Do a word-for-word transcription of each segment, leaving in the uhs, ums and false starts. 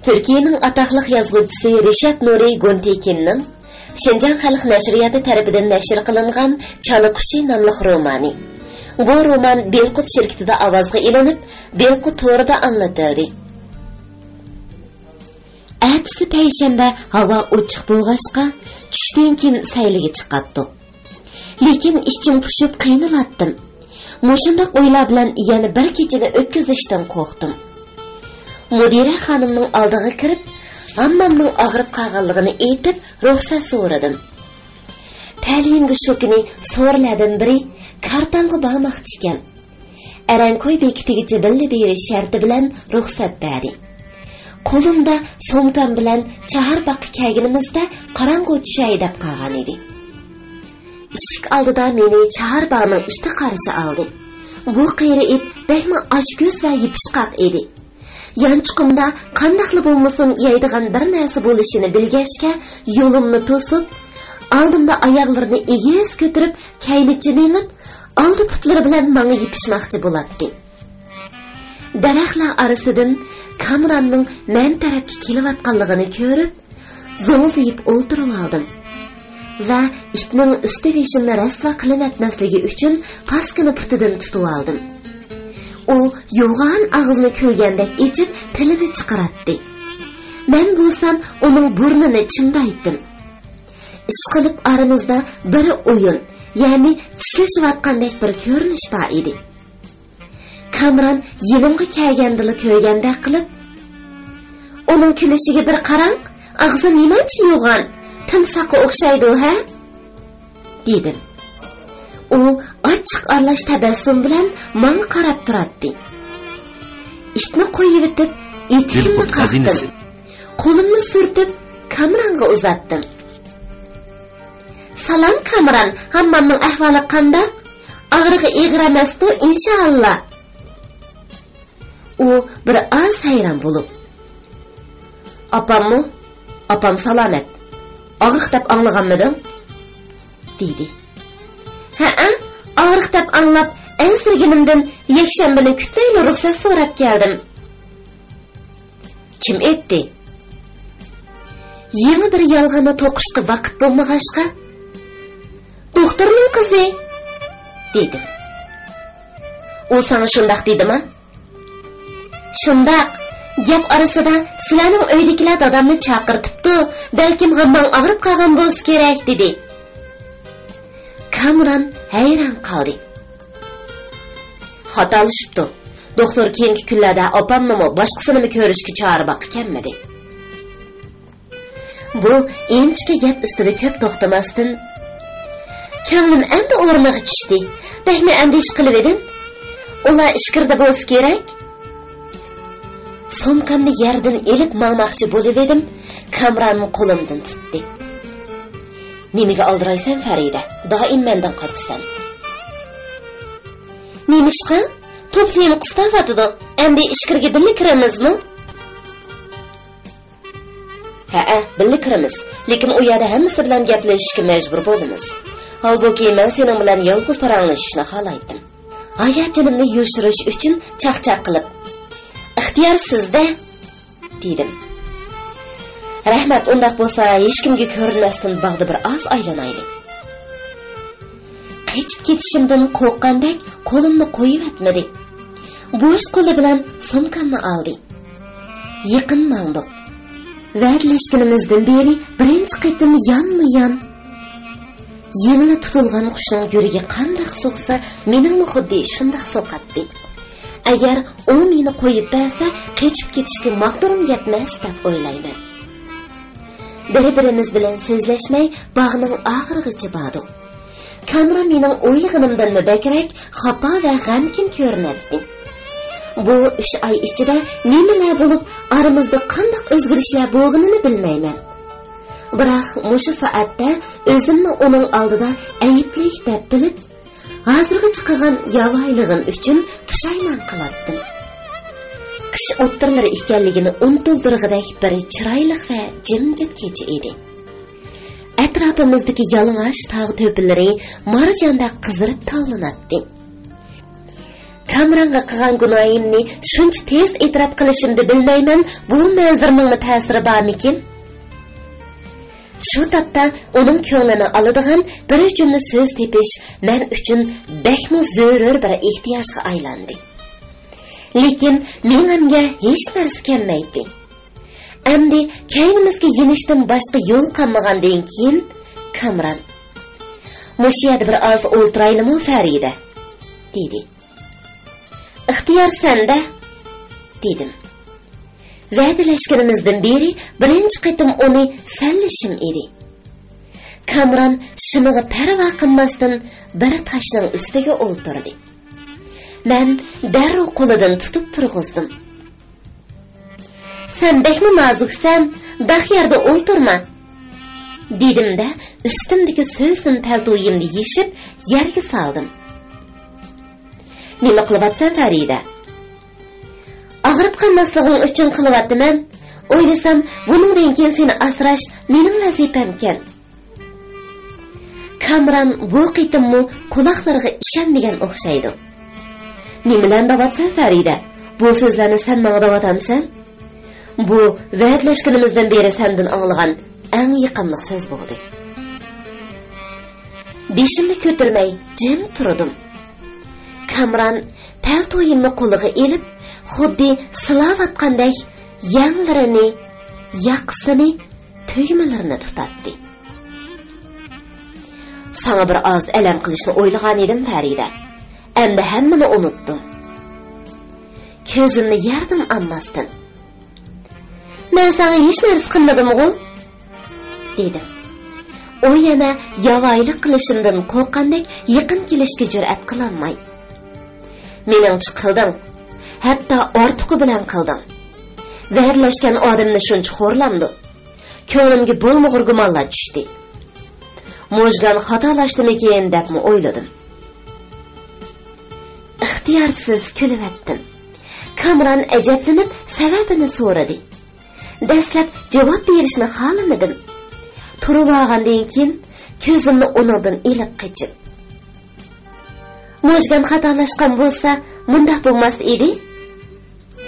تۈركىيەنىڭ ئاتاقلىق يازغۇچىسى رىشات نۇرى گۇنتېكىننىڭ شىنجاڭ خەلق نەشرىياتى تەرىپىدىن نەشر قىلىنغان چالا قۇشى ناملىق رومانى. بۇ رومان بېلقۇت شىركىتىدە ئاۋازغا ئېلىنىپ، بېلقۇت تورىدا ئاڭلىتىلدى. ئەتىسى پەيشەنبە ھاۋا ئوچۇق بولغاچقا، چۈشتىن كېيىن سەيلىگە چىقاتتۇق. لېكىن ئىچىم پۇشۇپ قىينىلاتتىم. مۇشۇنداق ئويلار بىلەن يەنە بىر كېچىنى ئۆتكۈزۈشتىن قورقتۇم. مۇدىرە خانىمنىڭ ئالدىغا كىرىپ، ھاممامنىڭ ئاغرىپ قالغانلىقىنى ئېيتىپ، رۇخسەت سورىدىم. تەلىيىمگە شۇ كۈنى سورىلاردىن بىرى كارتالغا بارماقچى ئىكەن. ئەرەنكوي بېكىتىگىچە بىللە بېرىش شەرتى بىلەن رۇخسەت بەردى. قولۇمدا سومكام بىلەن چاھارباغقا كەلگىنىمىزدە قاراڭغۇ چۈشەي دەپ قالغان ئىدى. ئىشىك ئالدىدا مېنى چاھارباغنىڭ ئىتى قارشى ئالدى. بۇ قېرى ئىت بەكمۇ ئاچكۆز ۋە يېپىشقاق ئىدى. يانچۇقۇمدا قانداقلا بولمىسۇن يەيدىغان بىر نەرسە بولۇشىنى بىلگەچكە، يولۇمنى توسۇپ، ئالدىمدا ئاياغلىرىنى ئېگىز كۆتۈرۈپ، كەينىچە مېڭىپ، ئالدى پۇتلىرى بىلەن ماڭا يېپىشماقچى بولاتتى. دەرەخلەر ئارىسىدىن كامراننىڭ مەن تەرەپكە كېلىۋاتقانلىقىنى كۆرۈپ، زوڭزىيىپ ئولتۇرۇۋالدىم ۋە ئىتنىڭ ئۈستى بېشىمنى رەسۋا قىلىۋەتمەسلىكى ئۈچۈن پاسكىنى پۇتىدىن تۇتۇۋالدىم. ئۇ يوغان ئاغزىنى كۈلگەندەك ئېچىپ، تىلىنى چىقىراتتى. مەن بولسام ئۇنىڭ بۇرنىنى چىمدايتتىم. ئىشقىلىپ ئارىمىزدا بىر ئويۇن، يەنى چىشلىشىۋاتقاندەك بىر كۆرۈنۈش بار ئىدى. كامران يېنىمغا كەلگەندىلا كۆرگەندەك قىلىپ، «ئۇنىڭ كۈلۈشىگە بىر قاراڭ، ئاغزى نېمانچە يوغان، تىمساھقا ئوخشايدۇ، ھە؟» دېدىم. ئۇ ئاچچىق ئارىلاش تەبەسسۇم بىلەن ماڭا قاراپ تۇراتتى. ئىتنى قويۇۋېتىپ، ئېتىكىمنى قاقتىم. قولۇمنى سۈرتۈپ، كامرانغا ئۇزاتتىم. «سالام، كامران، ھاممامنىڭ ئەھۋالى قانداق؟ ئاغرىقى ئېغىر ئەمەستۇ، ئىنشائاللا؟» ئۇ بىر ئاز ھەيران بولۇپ، «ئاپاممۇ؟ ئاپام سالامەت. ئاغرىق دەپ ئاڭلىغانمىدىڭ؟» دېدى. «ھەئە، ئاغرىق دەپ ئاڭلاپ ئەنسىرىگىنىمدىن يەكشەنبىنى كۈتمەيلا رۇخسەت سوراپ كەلدىم.» «كىم ئېيتتى؟» «يېڭى بىر يالغاننى توقۇشقا ۋاقىت بولمىغاچقا، دوختۇرنىڭ قىزى» دېدىم. «ئۇ ساڭا شۇنداق دېدىما؟» «شۇنداق. گەپ ئارىسىدا، سىلەرنىڭ ئۆيدىكىلەر دادامنى چاقىرتىپتۇ، بەلكىم ھامماڭ ئاغرىپ قالغان بولسا كېرەك» دېدى. كامران ھەيران قالدى. «خاتالىشىپتۇ. دوختۇر كېيىنكى كۈنلەردە ئاپامنىمۇ، باشقىسىنىمۇ كۆرۈشكە چاھارباغقا كەلمىدى.» بۇ ئىنچىكە گەپ ئۈستىدە كۆپ توختىماستىن، «كۆڭلۈم ئەمدى ئورنىغا چۈشتى. بەكمۇ ئەندىشە قىلىۋىدىم. ئۇلار ئىچكىرىدە بولسا كېرەك.» سومكامنى يەردىن ئېلىپ ماڭماقچى بولۇۋىدىم، كامران قولۇمدىن تۇتتى. «نېمىگە ئالدىرايسەن، فەرىدە؟ دائىم مەندىن قاچىسەن.» «نېمىشقا؟ توپلىيىم قىستاۋاتىدۇ. ئەمدى ئىچكىرىگە بىللە كىرىمىزمۇ؟» «ھەئە، بىللە كىرىمىز. لېكىن ئۇ يەردە ھەممىسى بىلەن گەپلىشىشكە مەجبۇر بولىمىز. ھالبۇكى، مەن سېنىڭ بىلەن يالغۇز پاراڭلىشىشنى خالايتتىم. ھاياجىنىمنى يوشۇرۇش ئۈچۈن چاقچاق قىلىپ، 'ئىختىيار سىزدە!' دېدىم. 'رەھمەت، ئۇنداق بولسا، ھېچكىمگە كۆرۈنمەستىن باغدا بىر ئاز ئايلىنايلى.' قېچىپ كېتىشىمدىن قورققاندەك قولۇمنى قويۇۋەتمىدى. بوش قولى بىلەن سومكامنى ئالدى. يېقىن ماڭدۇق. ۋەدىلەشكىنىمىزدىن بېرى بىرىنچى قېتىم يانمۇ يان. يېڭىلا تۇتۇلغان قۇشنىڭ يۈرىكى قانداق سوقسا، مېنىڭمۇ خۇددى شۇنداق سوقاتتى. ئەگەر ئۇ مېنى قويۇپ بەرسە، قېچىپ كېتىشكە ماغدۇرۇم يەتمەس دەپ ئويلايمەن. بىر-بىرىمىز بىلەن سۆزلەشمەي، باغنىڭ ئاخىرىغىچە باردۇق. كامران مېنىڭ ئويلىغىنىمدىنمۇ بەكرەك خاپا ۋە غەمكىن كۆرۈنەتتى. بۇ ئۈچ ئاي ئىچىدە نېمىلەر بولۇپ، ئارىمىزدا قانداق ئۆزگىرىشلەر بولغىنىنى بىلمەيمەن. بىراق مۇشۇ سائەتتە ئۆزۈمنى ئۇنىڭ ئالدىدا ئەيىبلىك دەپ بىلىپ، ھازىرغىچە قىلغان ياۋايىلىقىم ئۈچۈن پۇشايمان قىلاتتىم. قىش ئوتتۇرىلىرى ئىكەنلىكىنى ئۇنتۇلدۇرغۇدەك بىر چىرايلىق ۋە جىمجىت كېچە ئىدى. ئەتراپىمىزدىكى يالىڭاچ تاغ تۆپىلىرى مارجاندەك قىزىرىپ تاۋلىناتتى. كامرانغا قىلغان گۇناھىمنى شۇنچە تېز ئېتىراپ قىلىشىمدا بىلمەيمەن، بۇ مەنزىرىنىڭمۇ تەسىرى بارمىكىن؟ شۇ تاپتا ئۇنىڭ كۆڭلىنى ئالىدىغان بىر جۈملە سۆز تېپىش مەن ئۈچۈن بەكمۇ زۆرۈر بىر ئېھتىياجغا ئايلاندى. لېكىن مېڭەمگە ھېچ نەرسە كەلمەيتتى. ئەمدى كەينىمىزگە يېنىشتىن باشقا يول قالمىغاندىن كېيىن، كامران، «مۇشۇ يەردە بىر ئاز ئولتۇرايلىمۇ، فەرىدە؟» دېدى. «ئىختىيار سەندە»، دېدىم. ۋەدىلەشكىنىمىزدىن بېرى بىرىنچى قېتىم ئۇنى سەنلىشىم ئىدى. كامران شىمىغا پەرۋا قىلماستىن بىر تاشنىڭ ئۈستىگە ئولتۇردى. مەن دەررۇ قولىدىن تۇتۇپ تۇرغۇزدۇم. «سەن بەكمۇ نازۇكسەن، داق يەردە ئولتۇرما!» دېدىم-دە، ئۈستۈمدىكى سۆسۈن پەلتويۇمنى يېشىپ، يەرگە سالدىم. «نېمە قىلىۋاتىسەن، فەرىدە؟» «ئاغرىپ قالماسلىقىڭ ئۈچۈن قىلىۋاتىمەن. ئويلىسام، بۇنىڭدىن كېيىن سېنى ئاسراش مېنىڭ ۋەزىپەمكەن.» كامران بۇ قېتىممۇ قۇلاقلىرىغا ئىشەنمىگەن ئوخشايدۇ. «نېمىلەرنى دەۋاتىسەن، فەرىدە؟ بۇ سۆزلەرنى سەن ماڭا دەۋاتامسەن؟ بۇ ۋەدىلەشكىنىمىزدىن بېرى سەندىن ئاڭلىغان ئەڭ يېقىملىق سۆز بولدى.» بېشىمنى كۆتۈرمەي جىم تۇردۇم. كامران پەلتويۇمنى قولىغا ئېلىپ، خۇددى سىلاۋاتقاندەك يەڭلىرىنى، ياقىسىنى، تۈگمىلىرىنى تۇتاتتى. «ساڭا بىر ئاز ئەلەم قىلىشنى ئويلىغان ئىدىم، فەرىدە. ئەمدى ھەممىنى ئۇنۇتتۇم.» كۆزۈمنى يەردىن ئالماستىن، «مەن ساڭا ھېچ نەرسە قىلمىدىمغۇ؟» دېدىم. ئۇ يەنە ياۋايىلىق قىلىشىمدىن قورققاندەك يېقىن كېلىشكە جۈرئەت قىلالماي، «مېنىڭچە قىلدىڭ، ھەتتا ئارتۇقى بىلەن قىلدىڭ. ۋەدىلەشكەن ئادەمنى شۇنچە خورلامدۇ؟» كۆڭلۈمگە بولمىغۇر گۇمانلار چۈشتى. «موژگان خاتالاشتىمىكىن؟» دەپمۇ ئويلىدىم. ئىختىيارسىز كۈلۈۋەتتىم. كامران ئەجەبلىنىپ سەۋەبىنى سورىدى. دەسلەپ جاۋاب بېرىشنى خالىمىدىم. تۇرۇۋالغاندىن كېيىن كۆزۈمنى ئۇنىڭدىن ئېلىپ قېچىپ، «موژگان خاتالاشقان بولسا، مۇنداق بولماس ئىدى.»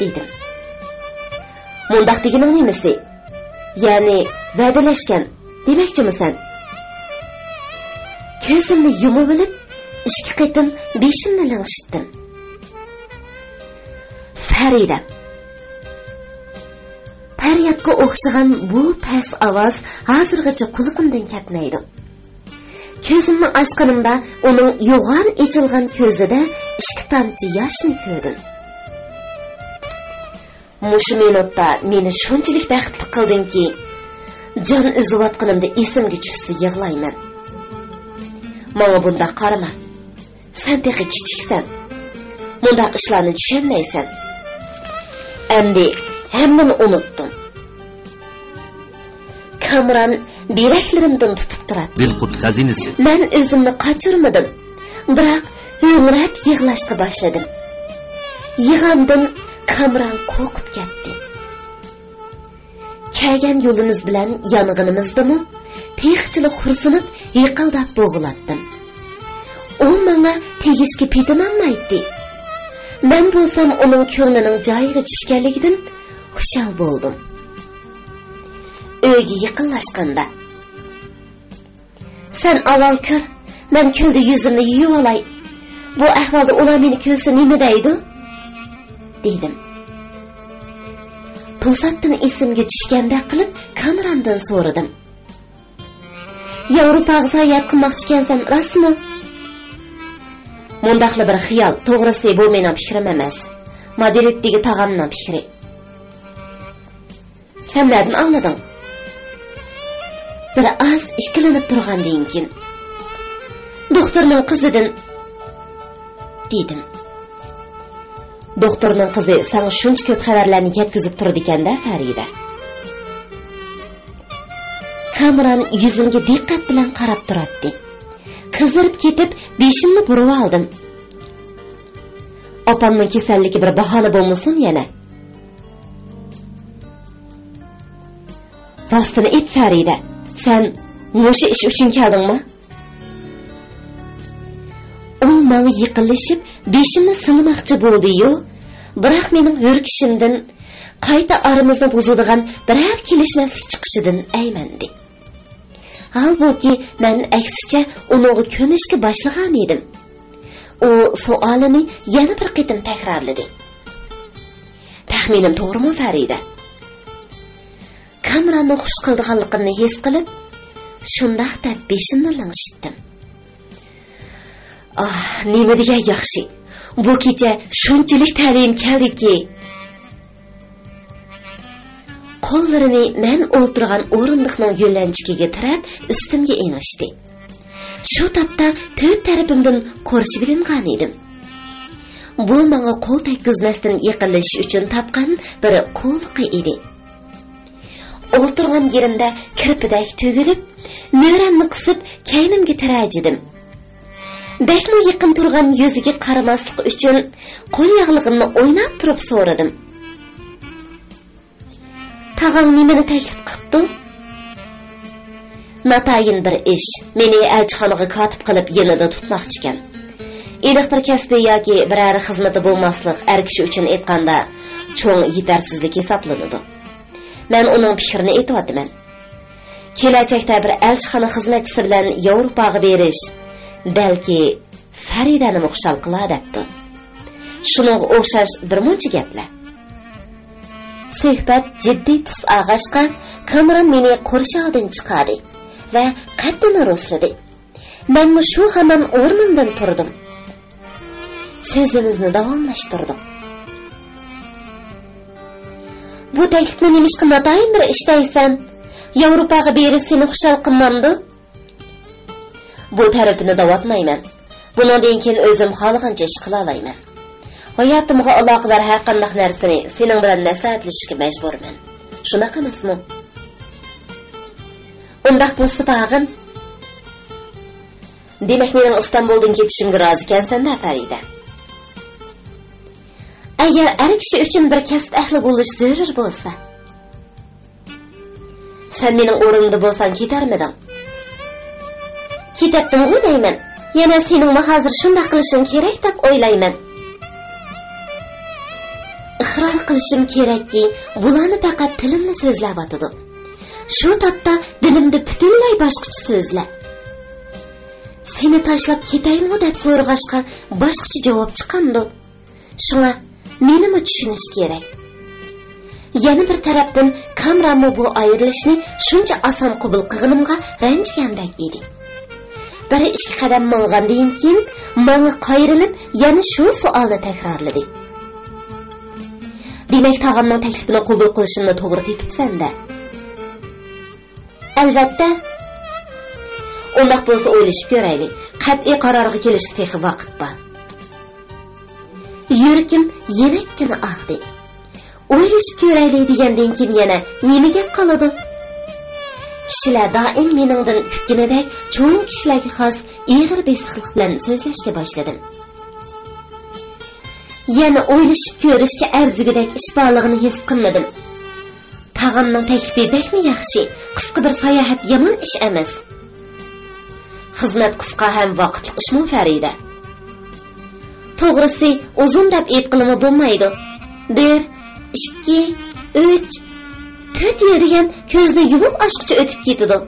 دېدىم. «مۇنداق دېگىنىڭ نېمىسى؟ يەنى ۋەدىلەشكەن دېمەكچىمۇ سەن؟» كۆزۈمنى يۇمۇۋېلىپ، ئىككى قېتىم بېشىمنى لىڭشىتتىم. «فەرىدە.» پەريادقا ئوخشىغان بۇ پەس ئاۋاز ھازىرغىچە قۇلىقىمدىن كەتمەيدۇ. كۆزۈمنى ئاچقىنىمدا ئۇنىڭ يوغان ئېچىلغان كۆزىدە ئىككى تامچە ياشنى كۆردۈم. «مۇشۇ مىنۇتتا مېنى شۇنچىلىك بەختلىك قىلدىڭكى، جان ئۈزۈۋاتقىنىمدا ئېسىمگە چۈشسە يىغلايمەن. ماڭا بۇنداق قارىما. سەن تېخى كىچىكسەن. مۇنداق ئىشلارنى چۈشەنمەيسەن. ئەمدى ھەممىنى ئۇنۇتتۇم.» كامران بىلەكلىرىمدىن تۇتۇپ تۇراتتى. بىلقۇت خەزىنىسى. مەن ئۆزۈمنى قاچۇرمىدىم، بىراق ھۆڭرەپ يىغلاشقا باشلىدىم. يىغامدىن كامران قورقۇپ كەتتى. كەلگەن يولىمىز بىلەن يانغىنىمىزدىمۇ تېخىچىلا خورسىنىپ، ھىقىلداپ بوغۇلاتتىم. ئۇ ماڭا تېگىشكە پېتىنالمايتتى. مەن بولسام ئۇنىڭ كۆڭلىنىڭ جايىغا چۈشكەنلىكىدىن خۇشال بولدۇم. ئۆيگە يېقىنلاشقاندا، «سەن ئاۋۋال كىر، مەن كۆلدە يۈزۈمنى يۇيۇۋالاي. بۇ ئەھۋالدا ئۇلار مېنى كۆرسە نېمە دەيدۇ؟» دېدىم. توساتتىن ئېسىمگە چۈشكەندەك قىلىپ كامراندىن سورىدىم. «ياۋروپاغا ساياھەت قىلماقچىكەنسەن، راستمۇ؟» «مۇنداقلا بىر خىيال، توغرىسى بۇ مېنىڭ پىكرىم ئەمەس. مادرىدتىكى تاغامنىڭ پىكرى.» «سەن نەدىن ئاڭلىدىڭ؟» بىر ئاز ئىككىلىنىپ تۇرغاندىن كېيىن، «دوختۇرنىڭ قىزىدىن» دېدىم. «دوختۇرنىڭ قىزى ساڭا شۇنچە كۆپ خەۋەرلەرنى يەتكۈزۈپ تۇرىدىكەن-دە، فەرىدە.» كامران يۈزۈمگە دىققەت بىلەن قاراپ تۇراتتى. قىزىرىپ كېتىپ، بېشىمنى بۇرۇۋالدىم. «ئاپامنىڭ كېسەللىكى بىر باھانە بولمىسۇن يەنە.» «راستىنى ئېيت، فەرىدە، سەن مۇشۇ ئىش ئۈچۈن كەلدىڭمۇ؟» ئۇ ماڭا يېقىنلىشىپ، بېشىمنى سىلىماقچى بولدى-يۇ، بىراق مېنىڭ ھۆركىشىمدىن، قايتا ئارىمىزنى بۇزىدىغان بىرەر كېلىشمەسلىك چىقىشىدىن ئەيمەندى. ھالبۇكى، مەن ئەكسىچە ئۇنىڭغا كۆنۈشكە باشلىغان ئىدىم. ئۇ سوئالىنى يەنە بىر قېتىم تەكرارلىدى. تەخمىنىم توغرىمۇ، فەرىدە؟ كامراننىڭ خۇش قىلىدىغانلىقىمنى ھېس قىلىپ، شۇنداق دەپ بېشىمنى لىڭشىتتىم. ئاھ، نېمە دېگەن ياخشى! بۇ كېچە شۇنچىلىك تەلىيىم كەلدىكى! قوللىرىنى مەن ئولتۇرغان ئورۇندۇقنىڭ يۆلەنچۈكىگە تىرەپ، ئۈستۈمگە ئېڭىشتى. شۇ تاپتا تۆت تەرىپىمدىن قورشىۋېلىنغان ئىدىم. بۇ ماڭا قول تەگكۈزمەستىن يېقىنلىشىش ئۈچۈن تاپقان بىر قۇۋلۇقى ئىدى. ئولتۇرغان يېرىمدە كىرپىدەك تۈگۈلۈپ، مۈرەمنى قىسىپ، كەينىمگە تىرەجىدىم. بەكمۇ يېقىن تۇرغان يۈزىگە قارىماسلىق ئۈچۈن، قول ياغلىقىمنى ئويناپ تۇرۇپ سورىدىم. تاغاڭ نېمىنى تەكلىپ قىپتۇ؟ ناتايىن بىر ئىش، مېنى ئەلچىخانىغا كاتىپ قىلىپ يېنىدا تۇتماقچىكەن. ئېنىق بىر كەسپى ياكى بىرەر خىزمىتى بولماسلىق ئەر كىشى ئۈچۈن ئېيتقاندا چوڭ يېتەرسىزلىك ھېسابلىنىدۇ. مەن ئۇنىڭ پىكرىنى ئېيتىۋاتىمەن. كېلەچەكتە بىر ئەلچىخانا خىزمەتچىسى بىلەن ياۋروپاغا بېرىش، بەلكى فەرىدەنىمۇ خۇشال قىلا دەپتۇ. شۇنىڭغا ئوخشاش بىر مۇنچە گەپلەر. سۆھبەت جىددىي تۈس ئالغاچقا، كامېرون مېنى قورشاۋىدىن چىقاردى ۋە قەددىنى رۇسلىدى. مەنمۇ شۇ ھامان ئورنۇمدىن تۇردۇم. سۆزىمىزنى داۋاملاشتۇردۇق. بۇ تەكلىپنى نېمىشقا ناتايىن بىر ئىش دەيسەن؟ ياۋروپاغا بېرىش سېنى خۇشال قىلمامدۇ؟ بۇ تەرىپىنى دەۋاتمايمەن. بۇنىڭدىن كېيىن ئۆزۈم خالىغانچە ئىش قىلالايمەن. ھاياتىمغا ئالاقىدار ھەر قانداق نەرسىنى سېنىڭ بىلەن مەسلىھەتلىشىشكە مەجبۇرمەن. شۇنداق ئەمەسمۇ؟ ئۇنداق بولسا، تاغىن. دېمەك، مېنىڭ ئىستانبۇلدىن كېتىشىمگە رازىكەنسەن-دە، فەرىدە؟ ئەگەر ئەر كىشى ئۈچۈن بىر كەسىپ ئەھلى بولۇش زۆرۈر بولسا. سەن مېنىڭ ئورنۇمدا بولساڭ كېتەرمىدىڭ؟ كېتەتتىمغۇ دەيمەن. يەنە سېنىڭمۇ ھازىر شۇنداق قىلىشىڭ كېرەك دەپ ئويلايمەن. ئىقرار قىلىشىم كېرەككى، بۇلارنى پەقەت تىلىملا سۆزلەۋاتىدۇ. شۇ تاپتا دىلىمدا پۈتۈنلەي باشقىچە سۆزلەر. سېنى تاشلاپ كېتەيمۇ دەپ سورىغاچقا، باشقىچە جاۋاب چىقامدۇ؟ شۇڭا مېنىمۇ چۈشىنىش كېرەك. يەنە بىر تەرەپتىن، كامرانمۇ بۇ ئايرىلىشنى شۇنچە ئاسان قوبۇل قىلغىنىمغا رەنجىگەندەك ئىدى. بىر ئىككى قەدەم ماڭغاندىن كېيىن، ماڭا قايرىلىپ، يەنە شۇ سوئالنى تەكرارلىدى. دېمەك، تاغامنىڭ تەكلىپىنى قوبۇل قىلىشىمنى توغرا تېپىپسەن-دە. ئەلۋەتتە. ئۇنداق بولسا ئويلىشىپ كۆرەيلى. قەتئىي قارارغا كېلىشكە تېخى ۋاقىت بار. يۈرىكىم يېنىككىنە ئاغدى. ئويلىشىپ كۆرەيلى دېگەندىن كېيىن يەنە نېمە گەپ قالىدۇ؟ كىشىلەر دائىم مېنىڭدىن كۈتكىنىدەك چوڭ كىشىلەرگە خاس ئېغىر بېسىقلىق بىلەن سۆزلەشكە باشلىدىم. يەنە ئويلىشىپ كۆرۈشكە ئەرزىگۈدەك ئىش بارلىقىنى ھېس قىلمىدىم. تاغامنىڭ تەكلىپى بەكمۇ ياخشى، قىسقا بىر ساياھەت يامان ئىش ئەمەس. خىزمەت قىسقا ھەم ۋاقىتلىق ئىشمۇ، فەرىدە؟ توغرىسى، ئۇزۇن دەپ ئېيتقىلىمۇ بولمايدۇ. بىر، ئىككى، ئۈچ، تۆت يىل دېگەن كۆزنى يۇمۇپ ئاچقۇچە ئۆتۈپ كېتىدۇ.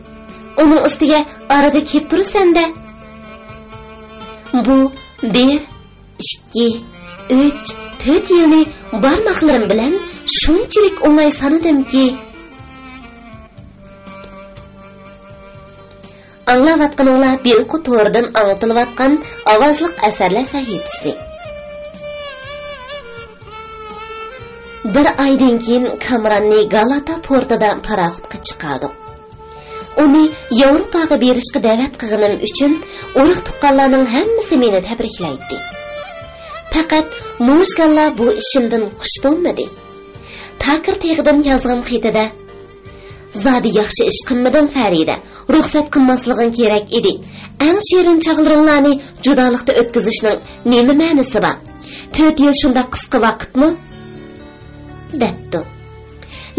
ئۇنىڭ ئۈستىگە ئارىدا كېلىپ تۇرىسەن-دە. بۇ بىر، ئىككى، ئۈچ، تۆت يىلنى بارماقلىرىم بىلەن شۇنچىلىك ئوڭاي سانىدىمكى. ئاڭلاۋاتقىنىڭلار بىلقۇ تورىدىن ئاڭلىتىلىۋاتقان ئاۋازلىق ئەسەرلەر سەھىپىسى. بىر ئايدىن كېيىن كامراننى گالاتا پورتىدا پاراخوتقا چىقاردۇق. ئۇنى ياۋروپاغا بېرىشقا دەۋەت قىلغىنىم ئۈچۈن ئۇرۇق-تۇغقانلارنىڭ ھەممىسى مېنى تەبرىكلەيتتى. پەقەت موشكانلار بۇ ئىشىمدىن خۇش بولمىدى. تاكىر تېغىدىن يازغان خېتىدە، «زادى ياخشى ئىش قىلمىدىڭ، فەرىدە. رۇخسەت قىلماسلىقىڭ كېرەك ئىدى. ئەڭ شېرىن چاغلىرىڭلارنى جۇدالىقتا ئۆتكۈزۈشنىڭ نېمە مەنىسى بار؟ تۆت يىل شۇنداق قىسقا ۋاقىتمۇ؟» دەپتۇ.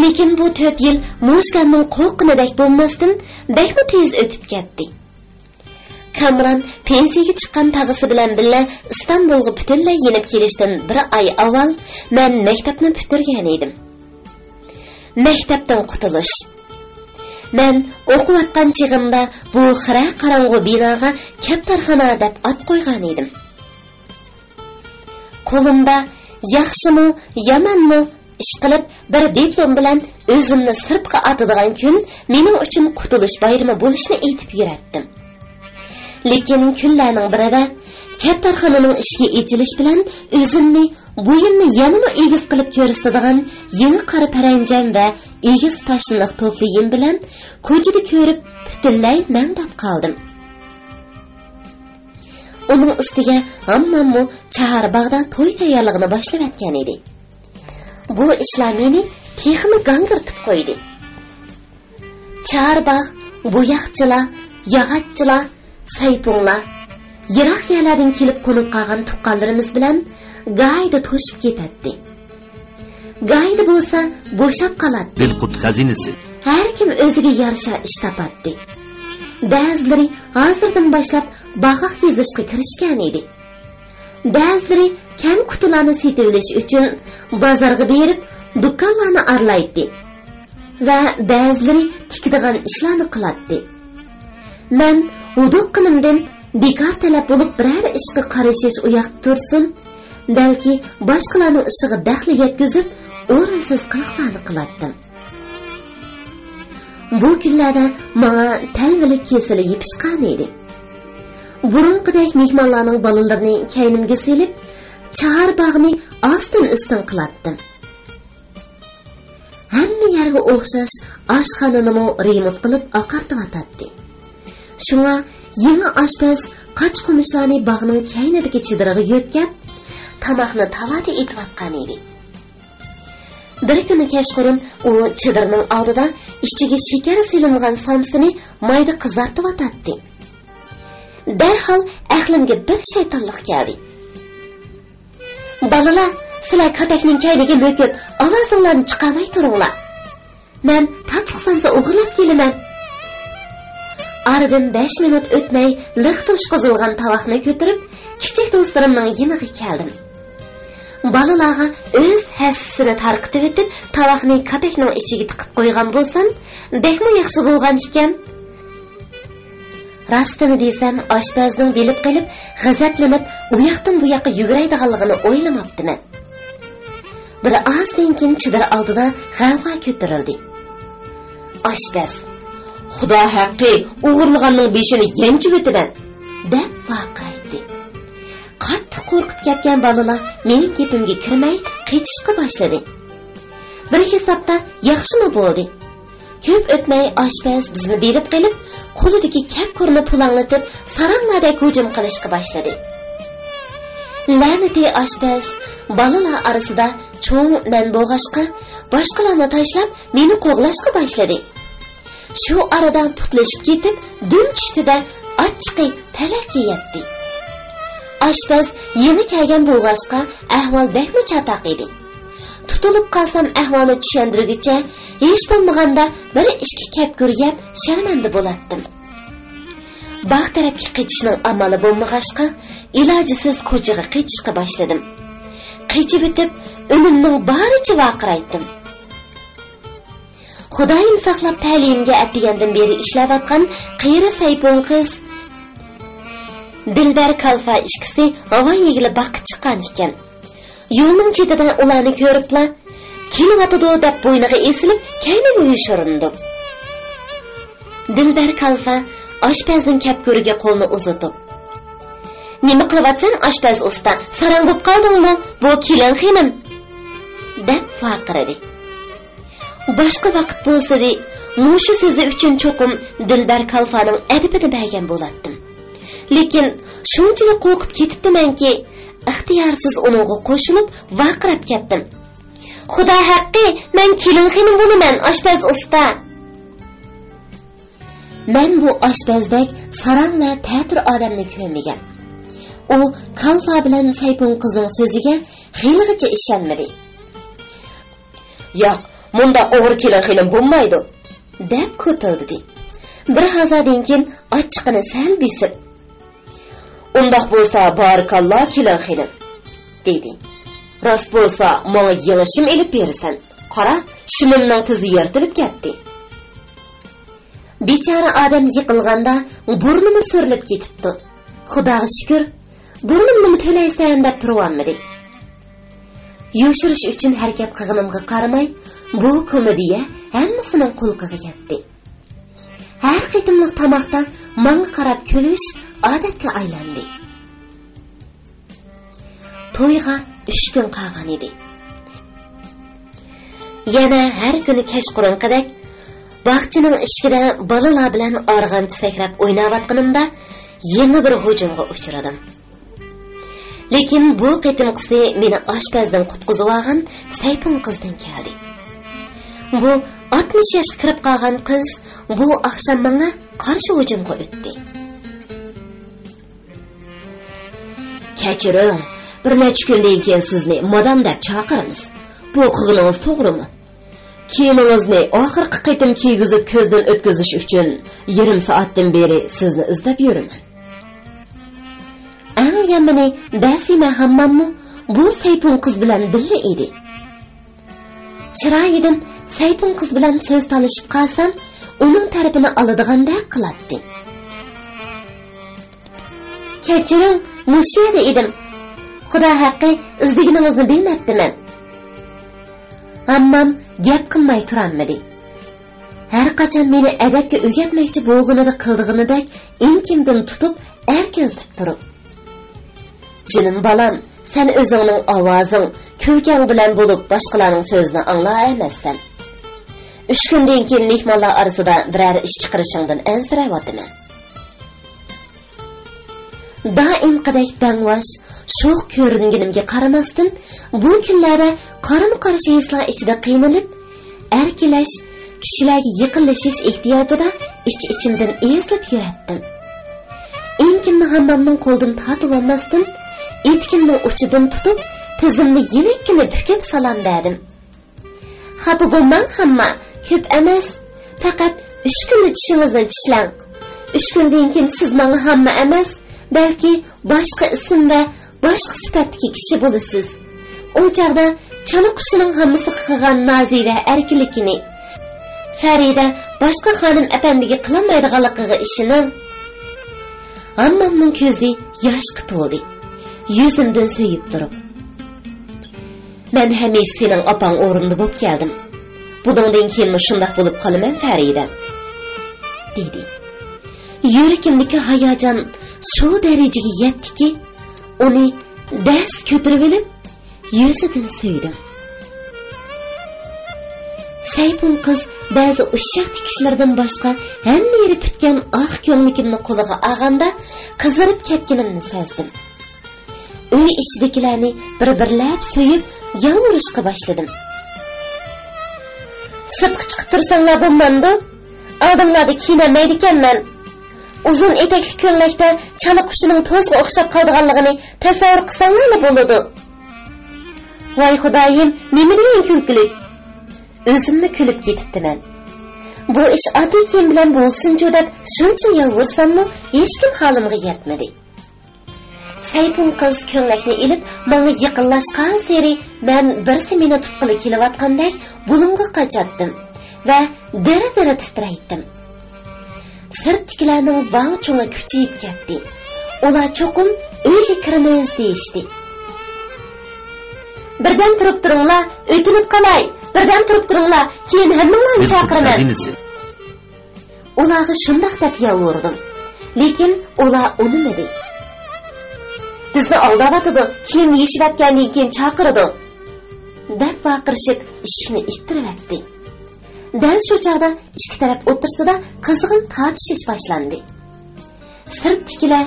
لېكىن بۇ تۆت يىل موشكاننىڭ قورققىنىدەك بولماستىن، بەكمۇ تېز ئۆتۈپ كەتتى. كامران پېنسىيەگە چىققان تاغىسى بىلەن بىللە ئىستانبۇلغا پۈتۈنلەي يېنىپ كېلىشتىن بىر ئاي ئاۋۋال مەن مەكتەپنى پۈتتۈرگەن ئىدىم. مەكتەپتىن قۇتۇلۇش. مەن ئوقۇۋاتقان چېغىمدا بۇ خىرە قاراڭغۇ بىناغا كەپتەرخانا دەپ ئات قويغان ئىدىم. قولۇمدا ياخشىمۇ، يامانمۇ، ئىشقىلىپ بىر دىپلوم بىلەن ئۆزۈمنى سىرتقا ئاتىدىغان كۈن مېنىڭ ئۈچۈن قۇتۇلۇش بايرىمى بولۇشنى ئېيتىپ يۈرەتتىم. لېكىن كۈنلەرنىڭ بىرىدە كەپتەرخانىنىڭ ئىشىكى ئېچىلىش بىلەن ئۆزۈمنى، بويۇمنى يەنىمۇ ئېگىز قىلىپ كۆرسىتىدىغان يېڭى قارا پەرەنجەم ۋە ئېگىز پاشنىلىق توفلىيىم بىلەن كوچىدا كۆرۈپ، پۈتۈنلەي مەڭدەپ قالدىم. ئۇنىڭ ئۈستىگە ھامماممۇ چاھار باغدا توي تەييارلىقىنى باشلىۋەتكەن ئىدى. بۇ ئىشلار مېنى تېخىمۇ گاڭگىرىتىپ قويدى. چاھار باغ، بوياقچىلار، ياغاچچىلار، سەيپۇڭلار، يىراق يەرلەردىن كېلىپ قونۇپ قالغان تۇغقانلىرىمىز بىلەن گاھىدا توشۇپ كېتەتتى. گاھىدا بولسا بوشاپ قالاتتى. دىلقۇت خەزىنىسى. ھەر كىم ئۆزىگە يارىشا ئىش تاپاتتى. بەزىلىرى ھازىردىن باشلاپ باغاق يېزىشقا كىرىشكەن ئىدى. بەزىلىرى كەم-كۇتىلارنى سېتىۋېلىش ئۈچۈن بازارغا بېرىپ، دۇكانلارنى ئارىلايتتى ۋە بەزىلىرى تىكىدىغان ئىشلارنى قىلاتتى. مەن ھودۇققىنىمدىن بىكار تەلەپ بولۇپ بىرەر ئىشقا قارىشىش ئۇياقتا تۇرسۇن، بەلكى باشقىلارنىڭ ئىشىغا دەخلى يەتكۈزۈپ، ئورۇنسىز قىلىقلارنى قىلاتتىم. بۇ كۈنلەردە ماڭا تەلۋىلىك كېسىلى يېپىشقان ئىدى. بۇرۇنقىدەك مېھمانلارنىڭ بالىلىرىنى كەينىمگە سېلىپ، چاھار باغنى ئاستىن-ئۈستۈن قىلاتتىم. ھەممە يەرگە ئوخشاش ئاشخانىنىمۇ رېمونت قىلىپ ئاقارتىۋاتاتتى. شۇڭا يېڭى ئاشپەز قاچا-قۇمۇچلارنى باغنىڭ كەينىدىكى چېدىرىغا يۆتكەپ، تاماقنى تالادا ئېتىۋاتقان ئىدى. بىر كۈنى كەچقۇرۇن ئۇ چېدىرنىڭ ئالدىدا ئىچىگە شېكەر سېلىنغان سامسىنى مايدا قىزارتىۋاتاتتى. دەرھال ئەقلىمگە بىر شەيتانلىق كەلدى. «بالىلار، سىلەر كاتەكنىڭ كەينىگە مۆكۈپ، ئاۋازىڭلارنى چىقارماي تۇرۇڭلار. مەن تاتلىق سامسا ئوغرىلاپ كېلىمەن.» ئارىدىن بەش مىنۇت ئۆتمەي، لىق توشقۇزۇلغان تاۋاقنى كۆتۈرۈپ، كىچىك دوستلىرىمنىڭ يېنىغا كەلدىم. بالىلارغا ئۆز ھەسسىسىنى تارقىتىۋېتىپ، تاۋاقنى كاتەكنىڭ ئىچىگە تىقىپ قويغان بولسام، بەكمۇ ياخشى بولغان ئىكەن. راستىنى دېسەم، ئاشپەزنىڭ بىلىپ قېلىپ، غەزەپلىنىپ، ئۇ ياقتىن بۇ ياققا يۈگۈرەيدىغانلىقىنى ئويلىماپتىمەن. بىر ئازدىن كېيىن چېدىر ئالدىدا غەۋغا كۆتۈرۈلدى. ئاشپەز: «خۇدا ھەققى، ئوغرىلىغاننىڭ بېشىنى يانچۇۋېتىمەن!» دەپ ۋارقىرايتتى. قاتتىق قورقۇپ كەتكەن بالىلار مېنىڭ گېپىمگە كىرمەي، قېچىشقا باشلىدى. بىر ھېسابتا ياخشىمۇ بولدى. كۆپ ئۆتمەي ئاشپەز بىزنى بىلىپ قېلىپ، قولىدىكى كەپكۈرنى پۇلاڭلىتىپ، ساراڭلاردەك ھۇجۇم قىلىشقا باشلىدى. لەنىتى ئاشپەز بالىلار ئارىسىدا چوڭ مەن بولغاچقا، باشقىلارنى تاشلاپ، مېنى قوغلاشقا باشلىدى. شۇ ئارىدا پۇتلىشىپ كېتىپ، دۈم چۈشتى-دە، ئاچچىقى پەلەككە يەتتى. ئاشپەز يېڭى كەلگەن بولغاچقا، ئەھۋال بەكمۇ چاتاق ئىدى. تۇتۇلۇپ قالسام، ئەھۋالنى چۈشەندۈرگۈچە، ھېچ بولمىغاندا بىر ئىككى كەپكۈر يەپ، شەرمەندە بولاتتىم. باغ تەرەپكە قېچىشنىڭ ئامالى بولمىغاچقا، ئىلاجىسىز كوچىغا قېچىشقا باشلىدىم. قېچىۋېتىپ، ئۈنۈمنىڭ بارىچە ۋارقىرايتتىم. خۇدايىم ساقلاپ، تەلىيىمگە ئەتىگەندىن بېرى ئىشلەۋاتقان قېرى سەيپۇڭ قىز دىلبەر كالفا ئىككىسى ھاۋا يېگىلى باغقا چىققان ئىكەن. يولنىڭ چېتىدە ئۇلارنى كۆرۈپلا، «كېلىۋاتىدۇ» دەپ بوينىغا ئېسىلىپ، كەينىگە يوشۇرۇندۇم. دىلبەر كالفا ئاشپەزنىڭ كەپكۈرىگە قولىنى ئۇزىتىپ، «نېمە قىلىۋاتسەن، ئاشپەز ئۇستا؟ ساراڭ بوپ قالدىڭمۇ؟ بۇ كېلىن خېنىم!» دەپ ۋارقىرىدى. باشقا ۋاقىت بولسىدى، مۇشۇ سۆزى ئۈچۈن چوقۇم دىلبەر كالفانىڭ ئەدىپىنى بەرگەن بولاتتىم. لېكىن شۇنچىلىك قورقۇپ كېتىپتىمەنكى، ئىختىيارسىز ئۇنىڭغا قوشۇلۇپ ۋارقىراپ كەتتىم. «خۇدا ھەققى، مەن كېلىن خېنىم بولىمەن، ئاشپەز ئۇستا!» مەن بۇ ئاشپەزدەك ساراڭ ۋە تەتۈر ئادەمنى كۆرمىگەن. ئۇ كالفا بىلەن سەيپۇڭ قىزنىڭ سۆزىگە خېلىغىچە ئىشەنمىدى. «ياق، مۇنداق ئوغرى كېلىن خېنىم بولمايدۇ!» دەپ كوتۇلدىدى. بىر ھازادىن كېيىن ئاچچىقىنى سەل بېسىپ، ئۇنداق بولسا، بارىكاللا، كېلىڭ خېنىم، دېدى. راست بولسا، ماڭا يېڭى شىم ئېلىپ بېرىسەن. قارا، شىمىمنىڭ تىزى يىرتىلىپ كەتتى. بىچارە ئادەم يىقىلغاندا بۇرنىمۇ سۈرۈلۈپ كېتىپتۇ. خۇداغا شۈكۈر، بۇرنۇمنىمۇ تۆلەيسەن دەپ تۇرۇۋالمىدى. يوشۇرۇش ئۈچۈن ھەرىكەت قىلغىنىمغا قارىماي، بۇ كومېدىيە ھەممىسىنىڭ قۇلىقىغا يەتتى. ھەر قېتىملىق تاماقتا ماڭا قاراپ كۈلۈش ئادەتكە ئايلاندى. تويغا ئۈچ كۈن قالغان ئىدى. يەنە ھەر كۈنى كەچقۇرۇنقىدەك باغچىنىڭ ئىشىكىدە بالىلار بىلەن ئارغامچا سەكرەپ ئويناۋاتقىنىمدا يېڭى بىر ھۇجۇمغا ئۇچرىدىم. لېكىن بۇ قېتىمقىسى مېنى ئاشپەزدىن قۇتقۇزۇۋالغان سەيپۇن قىزدىن كەلدى. بۇ ئاتمىش ياشقا كىرىپ قالغان قىز بۇ ئاخشام ماڭا قارشى ھۇجۇمغا ئۆتتى. كەچۈرۈڭ، بىر نەچچە كۈندىن كېيىن سىزنى مادام دەپ چاقىرىمىز. بۇ قىلغىنىڭىز توغرىمۇ؟ كىيىمىڭىزنى ئاخىرقى قېتىم كىيگۈزۈپ كۆزدىن ئۆتكۈزۈش ئۈچۈن يېرىم سائەتتىن بېرى سىزنى ئىزدەپ يۈرىمەن. ئەڭ يامىنى، بەسىمە ھامماممۇ بۇ سەيپۇن قىز بىلەن بىللە ئىدى. چىرايىدىن سەيپۇن قىز بىلەن سۆز تالىشىپ قالسام، ئۇنىڭ تەرىپىنى ئالىدىغاندەك قىلاتتى. كەچۈرۈڭ، مۇشۇ يەردە ئىدىم. خۇدا ھەققى، ئىزدىگىنىڭىزنى بىلمەپتىمەن. ھاممام گەپ قىلماي تۇرالمىدى. ھەرقاچان مېنى ئەدەپكە ئۆگەتمەكچى بولغىنىدا قىلىدىغىنىدەك ئېڭىكىمدىن تۇتۇپ ئەركىلىتىپ تۇرۇپ، جېنىم بالام، سەن ئۆزۈڭنىڭ ئاۋازىڭ، كۈلكەڭ بىلەن بولۇپ باشقىلارنىڭ سۆزىنى ئاڭلار ئەمەسسەن. ئۈچ كۈندىن كېيىن مېھمانلار ئارىسىدا بىرەر ئىش چىقىرىشىڭدىن ئەنسىرەۋاتىمەن. دائىمقىدەك دەڭۋاش، شوخ كۆرۈنگىنىمگە قارىماستىن، بۇ كۈنلەردە قارىمۇ قارشى ھېسلار ئىچىدە قىينىلىپ، ئەركىلەش، كىشىلەرگە يېقىنلىشىش ئېھتىياجىدا ئىچ-ئىچىمدىن ئېزىپ يۈرەتتىم. ئېڭىكىمنى ھاممامنىڭ قولىدىن تارتىۋالماستىن، ئېتىكىمنىڭ ئۇچىدىن تۇتۇپ، تىزىمنى يېنىككىنە بۈكۈپ سالام بەردىم. خاپا بولماڭ، ھامما، كۆپ ئەمەس. پەقەت ئۈچ كۈندە چىشىڭىزنى چىشلەڭ. ئۈچ كۈندىن كېيىن سىز ماڭا ھامما ئەمەس، بەلكى باشقا ئىسىم ۋە باشقا سۈپەتتىكى كىشى بولىسىز. ئۇ چاغدا چالا قۇشىنىڭ ھاممىسىغا قىلغان نازى ۋە ئەركىنلىكىنى، فەرىدە باشقا خانىم ئەپەندىگە قىلالمايدىغانلىقىغا ئىشىنىڭ. ھاممامنىڭ كۆزى ياشقا تولدى. يۈزۈمدىن سۆيۈپ تۇرۇپ، مەن ھەمىشە سېنىڭ ئاپاڭ ئورنىدا بولۇپ كەلدىم. بۇنىڭدىن كېيىنمۇ شۇنداق بولۇپ قالىمەن، فەرىدە، دېدى. يۈرىكىمدىكى ھاياجان شۇ دەرىجىگە يەتتىكى، ئۇنى دەس كۆتۈرۈۋېلىپ، يۈزىدىن سۆيدۈم. سەيپۇن قىز بەزى ئۇششاق تىكىشلىرىدىن باشقا ھەممە يېرى پۈتكەن ئاق كۆڭلىكىمنى قولىغا ئالغاندا، قىزىرىپ كەتكىنىمنى سەزدىم. ئۆي ئىچىدىكىلەرنى بىر-بىرلەپ سۆيۈپ، يالۋۇرۇشقا باشلىدىم. سىرتقا چىقىپ تۇرساڭلار بولمامدۇ؟ ئالدىڭلاردا كىيىنەلمەيدىكەنمەن. ئۇزۇن ئېتەكلىك كۆڭلەكتە چالا قۇشىنىڭ توزىغا ئوخشاپ قالىدىغانلىقىنى تەسەۋۋۇر قىلساڭلارلا بولىدۇ. ۋاي خۇدايىم، نېمە دېگەن كۈلكىلىك! ئۆزۈممۇ كۈلۈپ كېتىپتىمەن. بۇ ئىش ئاددىي كىيىم بىلەن بولسۇنچۇ دەپ شۇنچە يالۋۇرساممۇ، ھېچكىم ھالىمغا يەتمىدى. سەيپۇن قىز كۆڭلەكنى ئېلىپ، ماڭا يېقىنلاشقانسېرى مەن بىرسى مېنى تۇتقىلى كېلىۋاتقاندەك بۇلۇڭغا قاچاتتىم ۋە دىرە-دىرە تىترەيتتىم. سىرتتىكىلەرنىڭ ۋاڭ-چۇڭى كۈچىيىپ كەتتى. ئۇلار چوقۇم ئۆيگە كىرىمىز دېيىشتى. بىردەم تۇرۇپ تۇرۇڭلار، ئۆتۈنۈپ قالاي، بىردەم تۇرۇپ تۇرۇڭلار، كېيىن ھەممىڭلارنى چاقىرىمەن. ئۇلارغا شۇنداق دەپ يالۋۇردۇم، لېكىن ئۇلار ئۇنىمىدى. بىزنى ئالداۋاتىدۇ، كىيىمنى يېشىۋەتكەندىن كېيىن چاقىرىدۇ، دەپ ۋارقىرىشىپ ئىشىكنى ئىتتىرىۋەتتى. دەل شۇ چاغدا ئىككى تەرەپ ئوتتۇرىسىدا قىزغىن تارتىشىش باشلاندى. سىرتتىكىلەر،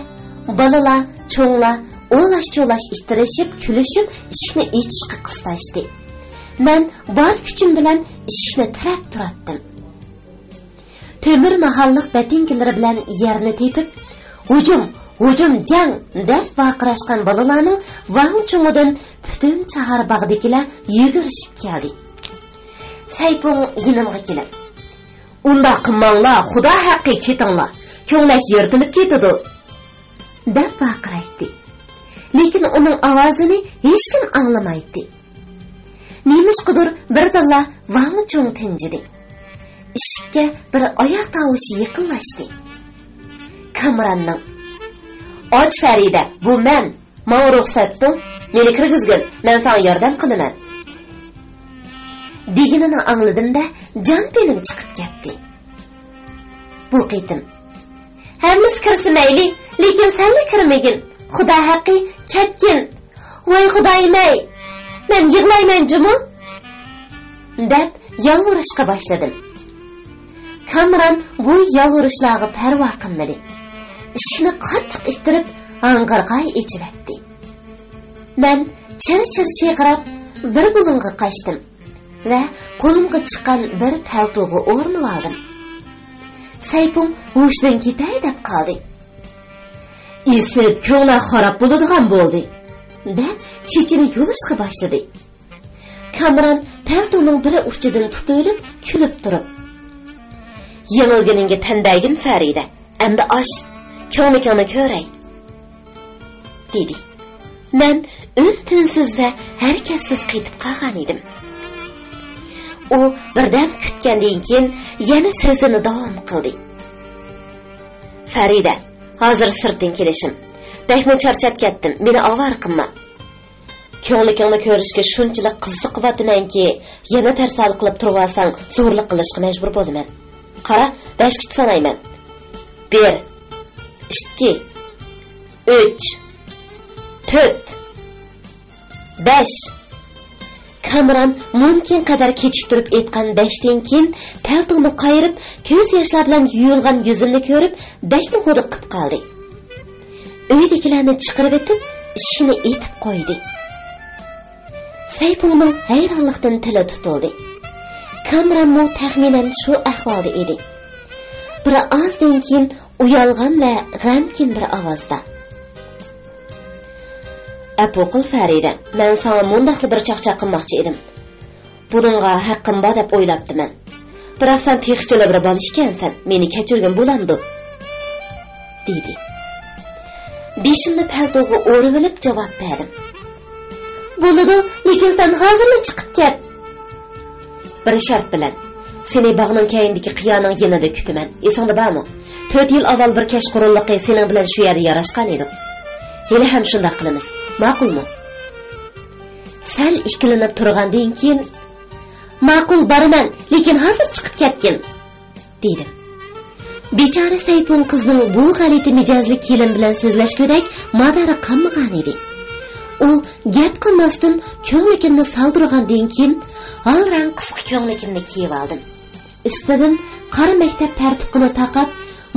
بالىلار، چوڭلار ئولاش-چولاش ئىتتىرىشىپ، كۈلۈشۈپ ئىشىكنى ئېچىشقا قىستاشتى. مەن بار كۈچۈم بىلەن ئىشىكنى تىرەپ تۇراتتىم. تۆمۈر ناھاللىق بەتىنكىلىرى بىلەن يەرنى تېپىپ، «ھۇجۇم! ھۇجۇم! جەڭ!» دەپ ۋارقىراشقان بالىلارنىڭ ۋاڭ-چۇڭىدىن پۈتۈن چاھار باغدىكىلەر يۈگۈرۈشۈپ كەلدى. سەيپۇڭ يېنىمغا كېلىپ، «ئۇنداق قىلماڭلار، خۇدا ھەققى، كېتىڭلار. كۆڭلەك يىرتىلىپ كېتىدۇ.» دەپ ۋارقىرايتتى. لېكىن ئۇنىڭ ئاۋازىنى ھېچكىم ئاڭلىمايتتى. نېمىشقىدۇر بىردىنلا ۋاڭ چوڭ تىنجىدى. ئىشىككە بىر ئاياق تاۋۇشى يېقىنلاشتى. كامراننىڭ، «ئاچ، فەرىدە، بۇ مەن. ماڭا رۇخسەتتۇ. مېنى كىرگۈزگىن، مەن ساڭا ياردەم قىلىمەن.» دېگىنىنى ئاڭلىدىم-دە، جان-پېنىم چىقىپ كەتتى. بۇ قېتىم، «ھەممىسى كىرسە مەيلى، لېكىن سەنلا كىرمىگىن. خۇدا ھەققى، كەتكىن. ۋاي خۇدايىم-ئەي، مەن يىغلايمەن جۇمۇ!» دەپ يالۋۇرۇشقا باشلىدىم. كامران بۇ يالۋۇرۇشلارغا پەرۋا قىلمىدى. ئىشىكنى قاتتىق ئىتتىرىپ، ھاڭغىرغاي ئېچىۋەتتى. مەن چىر-چىر چىرقىراپ بىر بۇلۇڭغا قاچتىم ۋە قولۇمغا چىققان بىر پەلتوغا ئورىنىۋالدىم. سەيپۇڭ ھوشىدىن كېتەي دەپ قالدى. «ئېسىپ، كۆڭلەر خاراب بولىدىغان بولدى.» دەپ چېچىنى يۇلۇشقا باشلىدى. كامران پەلتونىڭ بىر ئۇچىدىن تۇتۇۋېلىپ كۈلۈپ تۇرۇپ، «يېڭىلگىنىڭگە تەن بەرگىن، فەرىدە. ئەمدى ئاش، كۆڭلىكىڭنى كۆرەي.» دېدى. مەن ئۈن-تىنسىز ۋە ھەرىكەتسىز قېتىپ قالغان ئىدىم. ئۇ بىردەم كۈتكەندىن كېيىن يەنە سۆزىنى داۋام قىلدى. «فەرىدە، ھازىر سىرتتىن كېلىشىم. بەكمۇ چارچاپ كەتتىم، مېنى ئاۋارە قىلما. كۆڭلىكىڭنى كۆرۈشكە شۇنچىلىك قىزىقىۋاتىمەنكى، يەنە تەرسالىق قىلىپ تۇرۇۋالساڭ، زورلۇق قىلىشقا مەجبۇر بولىمەن. قارا، بەشكىچە سانايمەن. بىر، ئىككى، ئۈچ، تۆت، بەش.» كامران مۇمكىن قەدەر كېچىكتۈرۈپ ئېيتقان بەشتىن كېيىن پەلتومنى قايرىپ، كۆز ياشلار بىلەن يۇيۇلغان يۈزۈمنى كۆرۈپ، بەكمۇ ھودۇقۇپ قالدى. ئۆيدىكىلەرنى چىقىرىۋېتىپ، ئىشىكنى ئېتىپ قويدى. سەيپۇڭنىڭ ھەيرانلىقتىن تىلى تۇتۇلدى. كامرانمۇ تەخمىنەن شۇ ئەھۋالدا ئىدى. بىر ئازدىن كېيىن ئۇيالغان ۋە غەمكىن بىر ئاۋازدا، «ئەپۇ قىل، فەرىدە، مەن ساڭا مۇنداقلا بىر چاقچاق قىلماقچى ئىدىم. بۇنىڭغا ھەققىم بار دەپ ئويلاپتىمەن. بىراق سەن تېخىچىلا بىر بالا ئىكەنسەن، مېنى كەچۈرگىن بولامدۇ؟» دېدى. بېشىمنى پەلتوغا ئورىۋېلىپ جاۋاب بەردىم. «بولىدۇ، لېكىن سەن ھازىرلا چىقىپ كەت.» «بىر شەرت بىلەن. سېنى باغنىڭ كەينىدىكى قىيانىڭ يېنىدا كۈتىمەن. ئېسىڭدە بارمۇ؟ تۆت يىل ئاۋۋال بىر كەچقۇرۇنلۇقى سېنىڭ بىلەن شۇ يەردە ياراشقان ئىدۇق. ھېلىھەم شۇنداق قىلىمىز. ماقۇلمۇ؟» سەل ئىككىلىنىپ تۇرغاندىن كېيىن، «ماقۇل، بارىمەن، لېكىن ھازىر چىقىپ كەتكىن.» دېدىم. بىچارە سەيپۇڭ قىزنىڭ بۇ غەلىتە مىجەزلىك كېلىن بىلەن سۆزلەشكۈدەك مادارى قالمىغانىدى. ئۇ گەپ قىلماستىن كۆڭلىكىمنى سالدۇرغاندىن كېيىن، ھال رەڭ قىسقا كۆڭلىكىمنى كىيىۋالدىم. ئۈستىدىن قارا مەكتەپ پەرتۇقىنى تاقاپ،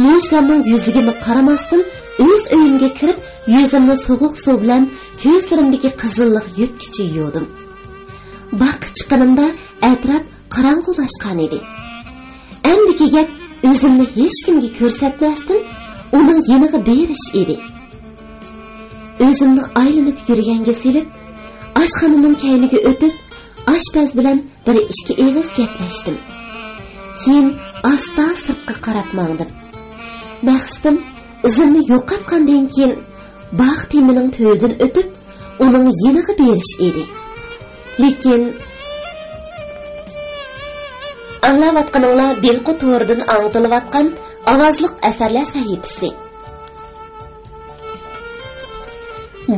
موشكامنىڭ يۈزىگىمۇ قارىماستىن، ئۆز ئۆيۈمگە كىرىپ، يۈزۈمنى سوغۇق سۇ بىلەن كۆزلىرىمدىكى قىزىللىق يۆتكىچى يۇدۇم. باغقا چىققىنىمدا ئەتراپ قاراڭغۇلاشقانىدى. ئەمدىكى گەپ ئۆزۈمنى ھېچكىمگە كۆرسەتمەستىن، ئۇنىڭ يېنىغا بېرىش ئىدى. ئۆزۈمنى ئايلىنىپ يۈرگەنگە سېلىپ، ئاشخانىنىڭ كەينىگە ئۆتۈپ، ئاشپەز بىلەن بىر ئىككى ئېغىز گەپلەشتىم. كېيىن ئاستا سىرتقا قاراپ ماڭدىم. مەقسىتىم ئىزىمنى يوقاتقاندىن كېيىن باغ تېمىنىڭ تۈۋىدىن ئۆتۈپ، ئۇنىڭ يېنىغا بېرىش ئىدى. لېكىن ئاڭلاۋاتقىنىڭلار دىلقۇ تورىدىن ئاڭلىتىلىۋاتقان ئاۋازلىق ئەسەرلەر سەھىپىسى.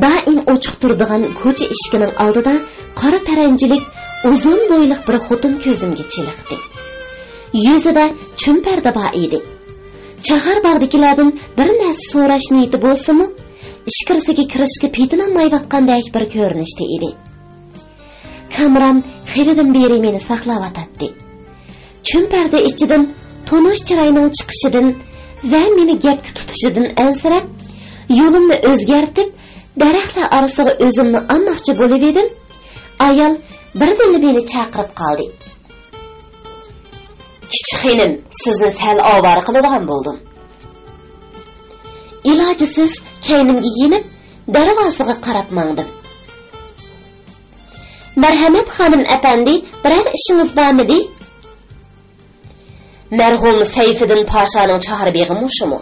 دائىم ئوچۇق تۇرىدىغان كوچا ئىشىكىنىڭ ئالدىدا قارا پەرەنجىلىك، ئۇزۇن بويلۇق بىر خوتۇن كۆزۈمگە چېلىقتى. يۈزىدە چۈمپەردە بار ئىدى. چاھار باغدىكىلەردىن بىر نەرسە سوراش نىيىتى بولسىمۇ، ئىچكىرىسىگە كىرىشكە پېتىنالمايۋاتقاندەك بىر كۆرۈنۈشتە ئىدى. كامران خېلىدىن بېرى مېنى ساقلاۋاتاتتى. چۈمپەردە ئىچىدىن تونۇش چىراينىڭ چىقىشىدىن ۋە مېنى گەپكە تۇتۇشىدىن ئەنسىرەپ، يولۇمنى ئۆزگەرتىپ، دەرەخلەر ئارىسىغا ئۆزۈمنى ئالماقچى بولۇۋىدىم. ئايال بىردىنلا مېنى چاقىرىپ قالدى. «كىچىك خېنىم، سىزنى سەل ئاۋارە قىلىدىغان بولدۇم.» ئىلاجىسىز كەينىمگە يېنىپ، دەرۋازىغا قاراپ ماڭدىم. «مەرھەمەت، خانىم ئەپەندى، بىرەر ئىشىڭىز بارمىدى؟» «مەرھۇم سەيفىدىن پاشانىڭ چاھار بېغىمۇ شۇمۇ؟»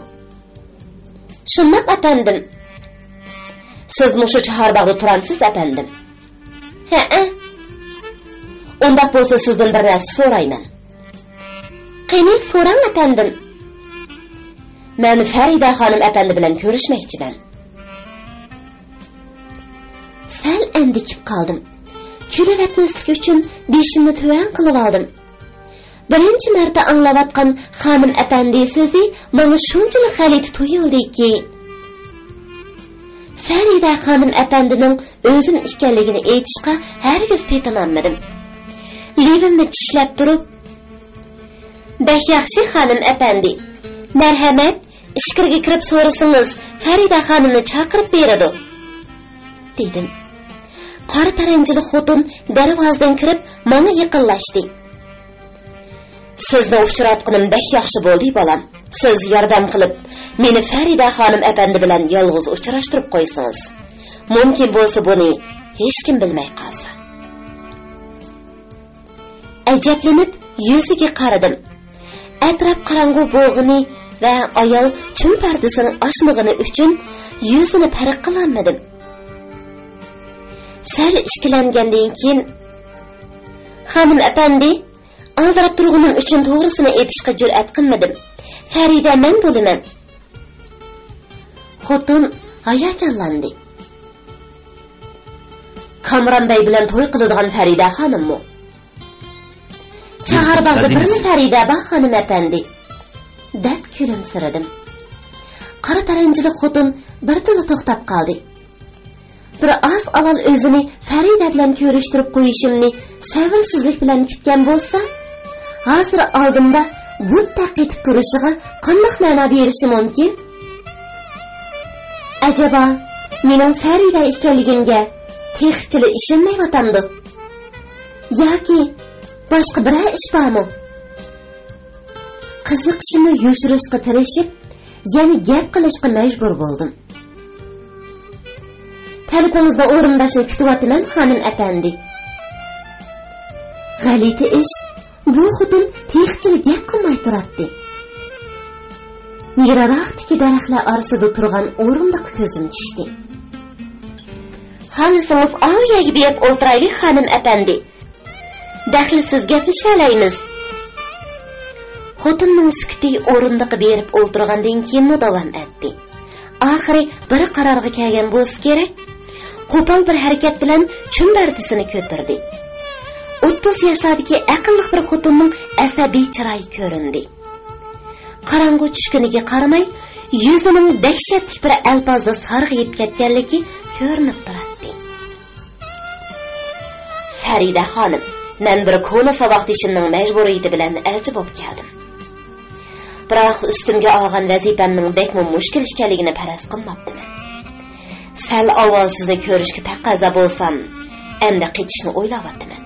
«شۇنداق، ئەپەندىم.» سىز مۇشۇ چاھارباغدا تۇرامسىز، ئەپەندىم؟ ھەئە. ئۇنداق بولسا سىزدىن بىر نەرسە سورايمەن. قېنى، سوراڭ، ئەپەندىم. مەن فەرىدە خانىم ئەپەندى بىلەن كۆرۈشمەكچىمەن. سەل ئەندىكىپ قالدىم. كۈلۈۋەتمەسلىك ئۈچۈن بېشىمنى تۆۋەن قىلىۋالدىم. بىرىنچى مەرتە ئاڭلاۋاتقان خانىم ئەپەندى سۆزى ماڭا شۇنچىلىك غەلىتە تۇيۇلدىكى، فەرىدە خانىم ئەپەندىنىڭ ئۆزۈم ئىكەنلىكىنى ئېيتىشقا ھەرگىز پېتىنالمىدىم. لېۋىمنى چىشلەپ تۇرۇپ، بەك ياخشى، خانىم ئەپەندى. مەرھەمەت، ئىچكىرىگە كىرىپ سورىسىڭىز، فەرىدە خانىمنى چاقىرىپ بېرىدۇ، دېدىم. قارا پەرەنجىلىك خوتۇن دەرۋازىدىن كىرىپ ماڭا يېقىنلاشتى. سىزنى ئۇچراتقىنىم بەك ياخشى بولدى، بالام. سىز ياردەم قىلىپ، مېنى فەرىدە خانىم ئەپەندى بىلەن يالغۇز ئۇچراشتۇرۇپ قويسىڭىز. مۇمكىن بولسا بۇنى ھېچكىم بىلمەي قالسا. ئەجەبلىنىپ يۈزىگە قارىدىم. ئەتراپ قاراڭغۇ بولغىنى ۋە ئايال چۈم پەردىسىنى ئاچمىغىنى ئۈچۈن يۈزىنى پەرق قىلالمىدىم. سەل ئىككىلەنگەندىن كېيىن، خانىم ئەپەندى، ئالدىراپ تۇرغىنىم ئۈچۈن توغرىسىنى ئېيتىشقا جۈرئەت قىلمىدىم. فەرىدە مەن بولىمەن. خوتۇن ھاياجانلاندى. كامران بەي بىلەن توي قىلىدىغان فەرىدە خانىممۇ؟ چاھارباغدا بىرلا فەرىدە بار، خانىم ئەپەندى، دەپ كۈلۈمسىرىدىم. قارا پەرەنجىلىك خوتۇن بىردىنلا توختاپ قالدى. بىر ئاز ئاۋۋال ئۆزىنى فەرىدە بىلەن كۆرۈشتۈرۈپ قويۇشۇمنى سەۋرسىزلىك بىلەن كۈتكەن بولسا، ھازىر ئالدىمدا بۇتتەك قېتىپ تۇرۇشىغا قانداق مەنا بېرىشى مۇمكىن؟ ئەجەبا، مېنىڭ فەرىدە ئىكەنلىكىمگە تېخىچىلا ئىشەنمەيۋاتامدۇ؟ ياكى باشقا بىرەر ئىش بارمۇ؟ قىزىقىشىمنى يوشۇرۇشقا تىرىشىپ، يەنە گەپ قىلىشقا مەجبۇر بولدۇم. تەلىپىڭىزنى ئورۇنداشنى كۈتۈۋاتىمەن، خانىم ئەپەندى. غەلىتە ئىش، بۇ خوتۇن تېخىچىلا گەپ قىلماي تۇراتتى. نېرىراقتىكى دەرەخلەر ئارىسىدا تۇرغان ئورۇندۇققا كۆزۈم چۈشتى. خالىسىڭىز ئاۋۇ يەرگە بېرىپ ئولتۇرايلى، خانىم ئەپەندى. دەخلىسىز گەپلىشەلەيمىز. خوتۇننىڭ سۈكۈتى ئورۇندۇققا بېرىپ ئولتۇرغاندىن كېيىنمۇ داۋام ئەتتى. ئاخىرى بىر قارارغا كەلگەن بولسا كېرەك، قوپال بىر ھەرىكەت بىلەن چۈمبەردىسىنى كۆتۈردى. ئوتتۇز ياشلاردىكى ئەقىللىق بىر خوتۇننىڭ ئەسەبىي چىرايى كۆرۈندى. قاراڭغۇ چۈشكىنىگە قارىماي، يۈزىنىڭ دەھشەتلىك بىر ئەلپازدا سارغىيىپ كەتكەنلىكى كۆرۈنۈپ تۇراتتى. فەرىدە خانىم، مەن بىر كونا ساۋاقدىشىمنىڭ مەجبۇرىيىتى بىلەن ئەلچى بولۇپ كەلدىم. بىراق ئۈستۈمگە ئالغان ۋەزىپەمنىڭ بەكمۇ مۈشكۈل ئىكەنلىكىنى پەرەز قىلماپتىمەن. سەل ئاۋۋال سىزنى كۆرۈشكە تەقەززا بولسام، ئەمدى قېچىشنى ئويلاۋاتىمەن.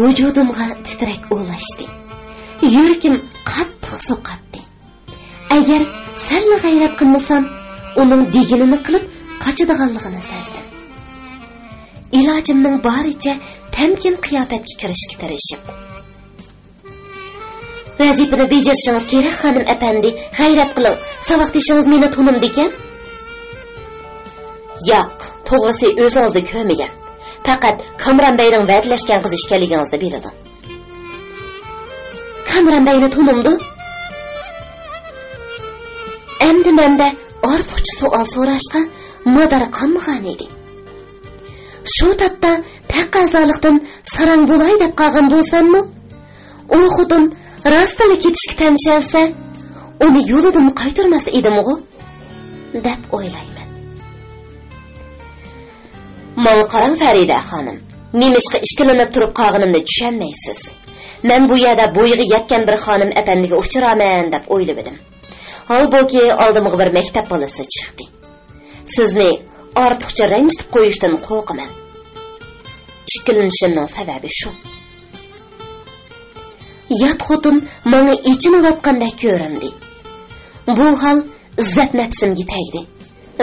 ۋۇجۇدۇمغا تىترەك ئولاشتى. يۈرىكىم قاتتىق سوقاتتى. ئەگەر سەللا غەيرەت قىلمىسام، ئۇنىڭ دېگىنىنى قىلىپ قاچىدىغانلىقىنى سەزدىم. ئىلاجىمنىڭ بارىچە تەمكىن قىياپەتكە كىرىشكە تىرىشىپ، ۋەزىپىنى بېجىرىشىڭىز كېرەك، خانىم ئەپەندى. غەيرەت قىلىڭ، ساۋاقدىشىڭىز مېنى تونۇمدىكەن؟ ياق، توغرىسى ئۆزىڭىزنى كۆرمىگەن. پەقەت كامران بەينىڭ ۋەدىلەشكەن قىزى ئىكەنلىكىڭىزنى بىلىدۇ. كامران بەينى تونۇمدۇ؟ ئەمدى مەندە ئارتۇقچە سوئال سوراشقا مادار قالمىغانىدى. شۇ تاپتا تەقەززالىقتىن ساراڭ بولاي دەپ قالغان بولساممۇ، ئۇ خوتۇن راستلا كېتىشكە تەمشەلسە، ئۇنى يولىدىن قايتۇرماس ئىدىمغۇ، دەپ ئويلايمەن. ماڭا قاراڭ، فەرىدە خانىم، نېمىشقا ئىككىلىنىپ تۇرۇپ قالغىنىمنى چۈشەنمەيسىز. مەن بۇ يەردە بويىغا يەتكەن بىر خانىم ئەپەندىگە ئۇچرارمەن دەپ ئويلىۋىدىم. ھالبۇكى، ئالدىمغا بىر مەكتەپ بالىسى چىقتى. سىزنى ئارتۇقچە رەنجىتىپ قويۇشتىن قورقىمەن. ئىككىلىنىشىمنىڭ سەۋەبى شۇ. يات خوتۇن ماڭا ئېچىنىۋاتقاندەك كۆرۈندى. بۇ ھال ئىززەت نەپسىمگە تەگدى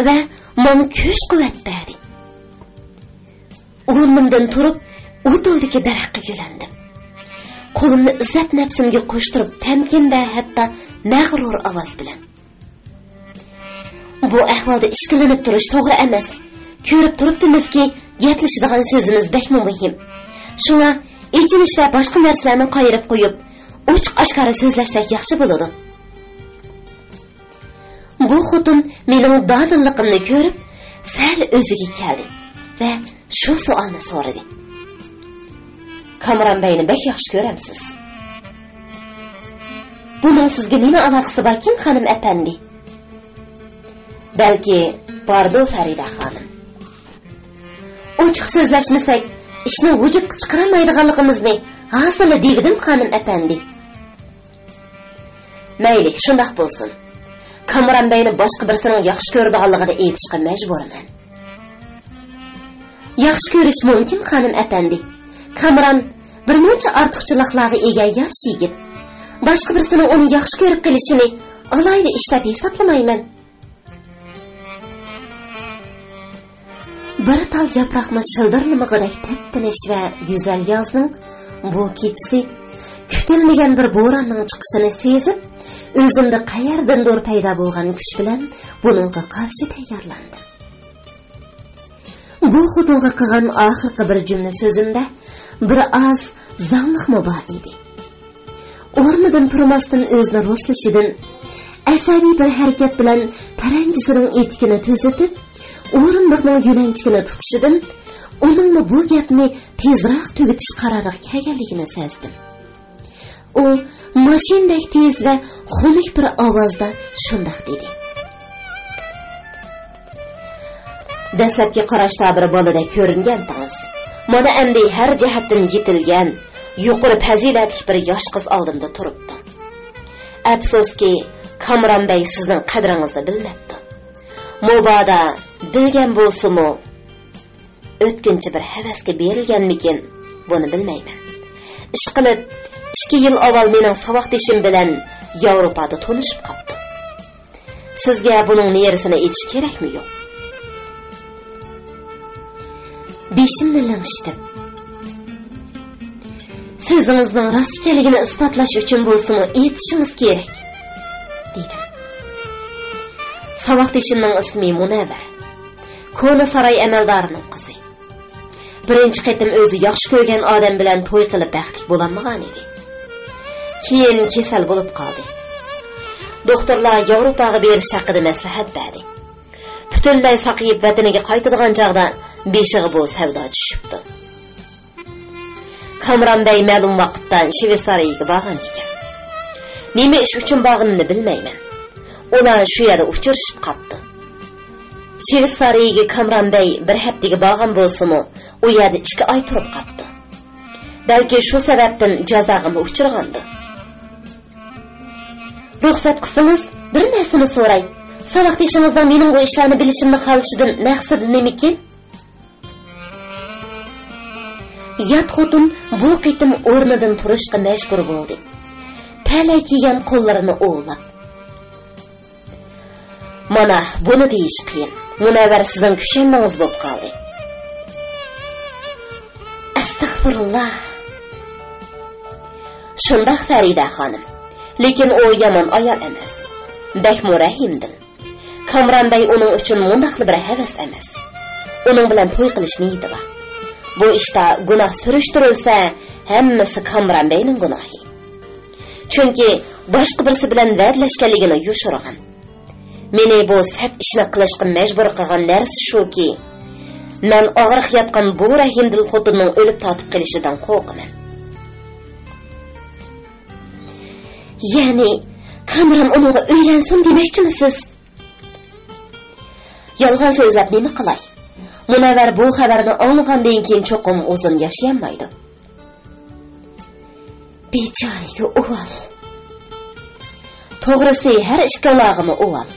ۋە ماڭا كۈچ-قۇۋۋەت بەردى. ئورنۇمدىن تۇرۇپ، ئۇدۇلدىكى دەرەخكە يۆلەندىم. قولۇمنى ئىززەت نەپسىمگە قوشتۇرۇپ، تەمكىن ۋە ھەتتا مەغرۇر ئاۋاز بىلەن، بۇ ئەھۋالدا ئىككىلىنىپ تۇرۇش توغرا ئەمەس. كۆرۈپ تۇرۇپتىمىزكى، گەپلىشىدىغان سۆزىمىز بەكمۇ مۇھىم. شۇڭا ئېچىنىش ۋە باشقا نەرسىلەرنى قايرىپ قويۇپ، ئوچۇق-ئاشكارا سۆزلەشسەك ياخشى بولىدۇ. بۇ خوتۇن مېنىڭ دادىللىقىمنى كۆرۈپ، سەل ئۆزىگە كەلدى ۋە شۇ سوئالنى سورىدى. كامران بەينى بەك ياخشى كۆرەمسىز؟ بۇنىڭ سىزگە نېمە ئالاقىسى باركىن، خانىم ئەپەندى؟ بەلكى باردۇ، فەرىدە خانىم. ئوچۇق سۆزلەشمىسەك، ئىشنى ۋۇجۇدقا چىقىرالمايدىغانلىقىمىزنى ھازىرلا دېۋىدىم، خانىم ئەپەندى. مەيلى، شۇنداق بولسۇن. كامران بەينى باشقا بىرسىنىڭ ياخشى كۆرىدىغانلىقىنى ئېيتىشقا مەجبۇرمەن. ياخشى كۆرۈش مۇمكىن، خانىم ئەپەندى. كامران بىر مۇنچە ئارتۇقچىلىقلارغا ئىگە ياش يىگىت. باشقا بىرسىنىڭ ئۇنى ياخشى كۆرۈپ قېلىشىنى ئالاھىدە ئىش دەپ ھېسابلىمايمەن. بىر تال ياپراقمۇ شىلدىرلىمىغۇدەك تەپتىنىش ۋە گۈزەل يازنىڭ بۇ كېچىسى كۈتۈلمىگەن بىر بوراننىڭ چىقىشىنى سېزىپ، ئۆزۈمدە قەيەردىندۇر پەيدا بولغان كۈچ بىلەن بۇنىڭغا قارشى تەييارلاندىم. بۇ خوتۇنغا قىلغان ئاخىرقى بىر جۈملە سۆزۈمدە بىر ئاز زاڭلىقمۇ بار ئىدى. ئورنىدىن تۇرماستىن ئۆزىنى رۇسلىشىدىن، ئەسەبىي بىر ھەرىكەت بىلەن پەرەنجىسىنىڭ ئېتىكىنى تۈزىتىپ، ئورۇندۇقنىڭ يۆلەنچۈكىنى تۇتۇشىدىن، ئۇنىڭمۇ بۇ گەپنى تېزراق تۈگىتىش قارارىغا كەلگەنلىكىنى سەزدىم. ئۇ ماشىنىدەك تېز ۋە خۇنۈك بىر ئاۋازدا شۇنداق دېدى. دەسلەپكى قاراشتا بىر بالىدەك كۆرۈنگەنتىڭىز. مانا ئەمدى ھەر جەھەتتىن يېتىلگەن، يۇقىرى پەزىلەتلىك بىر ياش قىز ئالدىمدا تۇرۇپتۇ. ئەپسۇسكى، كامران بەگ سىزنىڭ قەدرىڭىزنى بىلمەپتۇ. مۇبادا بىلگەن بولسىمۇ، ئۆتكۈنچى بىر ھەۋەسكە بېرىلگەنمىكىن، بۇنى بىلمەيمەن. ئىشقىلىپ، ئىككى يىل ئاۋۋال مېنىڭ ساۋاقدىشىم بىلەن ياۋروپادا تونۇشۇپ قاپتۇ. سىزگە بۇنىڭ نېرىسىنى ئېيتىش كېرەكمۇ يوق؟ بېشىمنى لىڭشىتىپ، سۆزىڭىزنىڭ راست ئىكەنلىكىنى ئىسپاتلاش ئۈچۈن بولسىمۇ ئېيتىشىڭىز كېرەك، دېدىم. ساۋاقدىشىمنىڭ ئىسمى مۇنەۋۋەر. كونا ساراي ئەمەلدارىنىڭ قىزى. بىرىنچى قېتىم ئۆزى ياخشى كۆرگەن ئادەم بىلەن توي قىلىپ بەختلىك بولالمىغان ئىدى. كېيىن كېسەل بولۇپ قالدى. دوختۇرلار ياۋروپاغا بېرىش ھەققىدە مەسلىھەت بەردى. پۈتۈنلەي ساقىيىپ ۋەتىنىگە قايتىدىغان چاغدا بېشىغا بۇ سەۋدا چۈشۈپتۇ. كامران بەي مەلۇم ۋاقىتتا شىۋېتسارىيىگە بارغان ئىكەن. نېمە ئىش ئۈچۈن بارغىنىنى بىلمەيمەن. ئۇلار شۇ يەردە ئۇچرىشىپ قاپتۇ. شىۋېتسارىيىگە كامران بەي بىر ھەپتىگە بارغان بولسىمۇ، ئۇ يەردە ئىككى ئاي تۇرۇپ قاپتۇ. بەلكى شۇ سەۋەبتىن جازاغىمۇ ئۇچرىغاندۇ. رۇخسەت قىلسىڭىز، بىر نەرسىنى سوراي. ساۋاقدىشىڭىزنىڭ مېنىڭ بۇ ئىشلارنى بىلىشىمنى خالىشىدىن مەقسىتى نېمىكىن؟ يات خوتۇن بۇ قېتىم ئورنىدىن تۇرۇشقا مەجبۇر بولدى. تەلەي كىيگەن قوللىرىنى ئۇۋىلاپ. مانا، بۇنى دېيىش قىيىن. مۇنەۋۋەر سىزنىڭ كۈشەندىڭىز بولۇپ قالدى. ئەستەغپۇرۇللا. شۇنداق، فەرىدە خانىم. لېكىن ئۇ يامان ئايال ئەمەس. بەكمۇ رەھىمدىل. كامران بەي ئۇنىڭ ئۈچۈن مۇنداقلا بىر ھەۋەس ئەمەس. ئۇنىڭ بىلەن توي قىلىش نىيىتى بار. بۇ ئىشتا گۇناھ سۈرۈشتۈرۈلسە، ھەممىسى كامران بەينىڭ گۇناھى. چۈنكى باشقا بىرسى بىلەن ۋەدىلەشكەنلىكىنى يوشۇرغان. مېنى بۇ سەت ئىشنى قىلىشقا مەجبۇر قىلغان نەرسە شۇكى، مەن ئاغرىق ياتقان بۇ رەھىمدىل خوتۇننىڭ ئۆلۈپ تارتىپ قېلىشىدىن قورقىمەن. يەنى، كامران ئۇنىڭغا ئۆيلەنسۇن دېمەكچىمۇ سىز؟ يالغان سۆزلەپ نېمە قىلاي؟ مۇنەۋۋەر بۇ خەۋەرنى ئاڭلىغاندىن كېيىن چوقۇم ئۇزۇن ياشىيالمايدۇ. بىچارىگە ئۇۋال. توغرىسى، ھەر ئىككىڭلارغىمۇ ئۇۋال.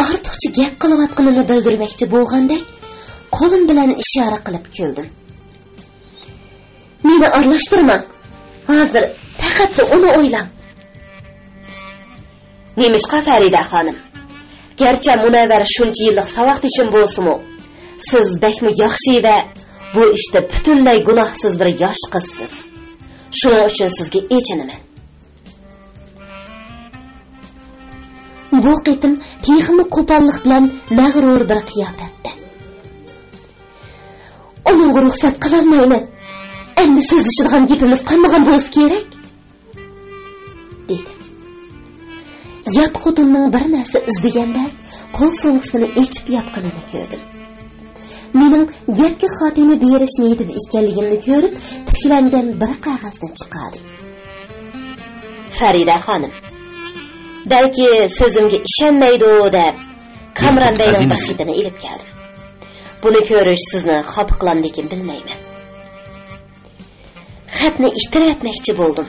ئارتۇقچە گەپ قىلىۋاتقىنىنى بىلدۈرمەكچى بولغاندەك، قولۇم بىلەن ئىشارە قىلىپ كۈلدۈم. مېنى ئارىلاشتۇرماڭ. ھازىر پەقەتلا ئۇنى ئويلاڭ. نېمىشقا، فەرىدە خانىم؟ گەرچە مۇنەۋۋەر شۇنچە يىللىق ساۋاقدىشىم بولسىمۇ، سىز بەكمۇ ياخشى ۋە بۇ ئىشتا پۈتۈنلەي گۇناھسىز بىر ياش قىزسىز. شۇنىڭ ئۈچۈن سىزگە ئېچىنىمەن. بۇ قېتىم تېخىمۇ قوپاللىق بىلەن مەغرۇر بىر قىياپەتتە. ئۇنىڭغا رۇخسەت قىلالمايمەن. ئەمدى سۆزلىشىدىغان گېپىمىز قالمىغان بولسا كېرەك، دېدىم. يات خوتۇننىڭ بىر نەرسە ئىزدىگەندەك قول سومكىسىنى ئېچىپ ياپقىنىنى كۆردۈم. مېنىڭ گەپكە خاتىمە بېرىش نىيىتىدە ئىكەنلىكىمنى كۆرۈپ، پۈكلەنگەن بىر قەغەزنى چىقاردى. فەرىدە خانىم، بەلكى سۆزۈمگە ئىشەنمەيدۇ دەپ، كامران بەينىڭ بىر خېتىنى ئېلىپ كەلدىم. بۇنى كۆرۈش سىزنى خاپا قىلامدىكىن بىلمەيمەن. خەتنى ئىتتىرىۋەتمەكچى بولدۇم،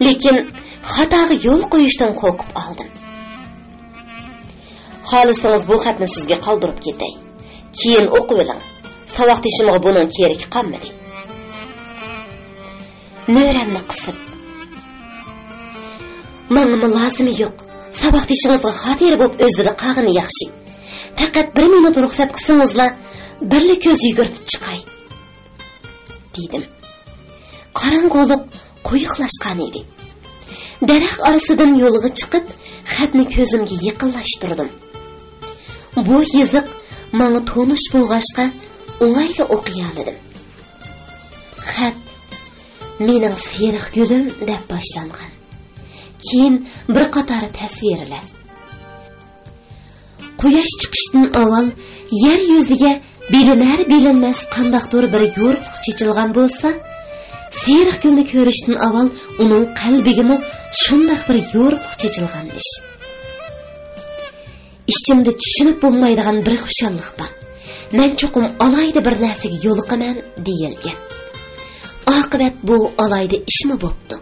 لېكىن خاتاغا يول قويۇشتىن قورقۇپ ئالدىم. خالىسىڭىز بۇ خەتنى سىزگە قالدۇرۇپ كېتەي. كېيىن ئوقۇۋېلىڭ. ساۋاقدىشىمغا بۇنىڭ كېرىكى قالمىدى. نۆرەمنى قىسىپ، ماڭىمۇ لازىمى يوق. ساۋاقدىشىڭىزغا خاتىرە بولۇپ ئۆزىدە قالغىنى ياخشى. پەقەت بىر مىنۇت رۇخسەت قىلسىڭىزلا، بىرلا كۆز يۈگۈرتۈپ چىقاي، دېدىم. قاراڭغۇلۇق قويۇقلاشقان ئىدى. دەرەخ ئارىسىدىن يولغا چىقىپ، خەتنى كۆزۈمگە يېقىنلاشتۇردۇم. بۇ يېزىق ماڭا تونۇش بولغاچقا، ئوڭايلا ئوقۇيالىدىم. خەت «مېنىڭ سېرىق گۈلۈم» دەپ باشلانغان. كېيىن بىر قاتار تەسۋىرلەر. قۇياش چىقىشتىن ئاۋۋال يەر يۈزىگە بىلىنەر-بىلىنمەس قانداقتۇر بىر يورۇقلۇق چېچىلغان بولسا، سېرىق گۈلنى كۆرۈشتىن ئاۋۋال ئۇنىڭ قەلبىگىمۇ شۇنداق بىر يورۇقلۇق چېچىلغان ئىش. ئىچىمدە چۈشىنىپ بولمايدىغان بىر خۇشاللىق بار. مەن چوقۇم ئالاھىدە بىر نەرسىگە يولۇقىمەن دېيىلگەن. ئاقىۋەت بۇ ئالاھىدە ئىشمۇ بوپتۇ.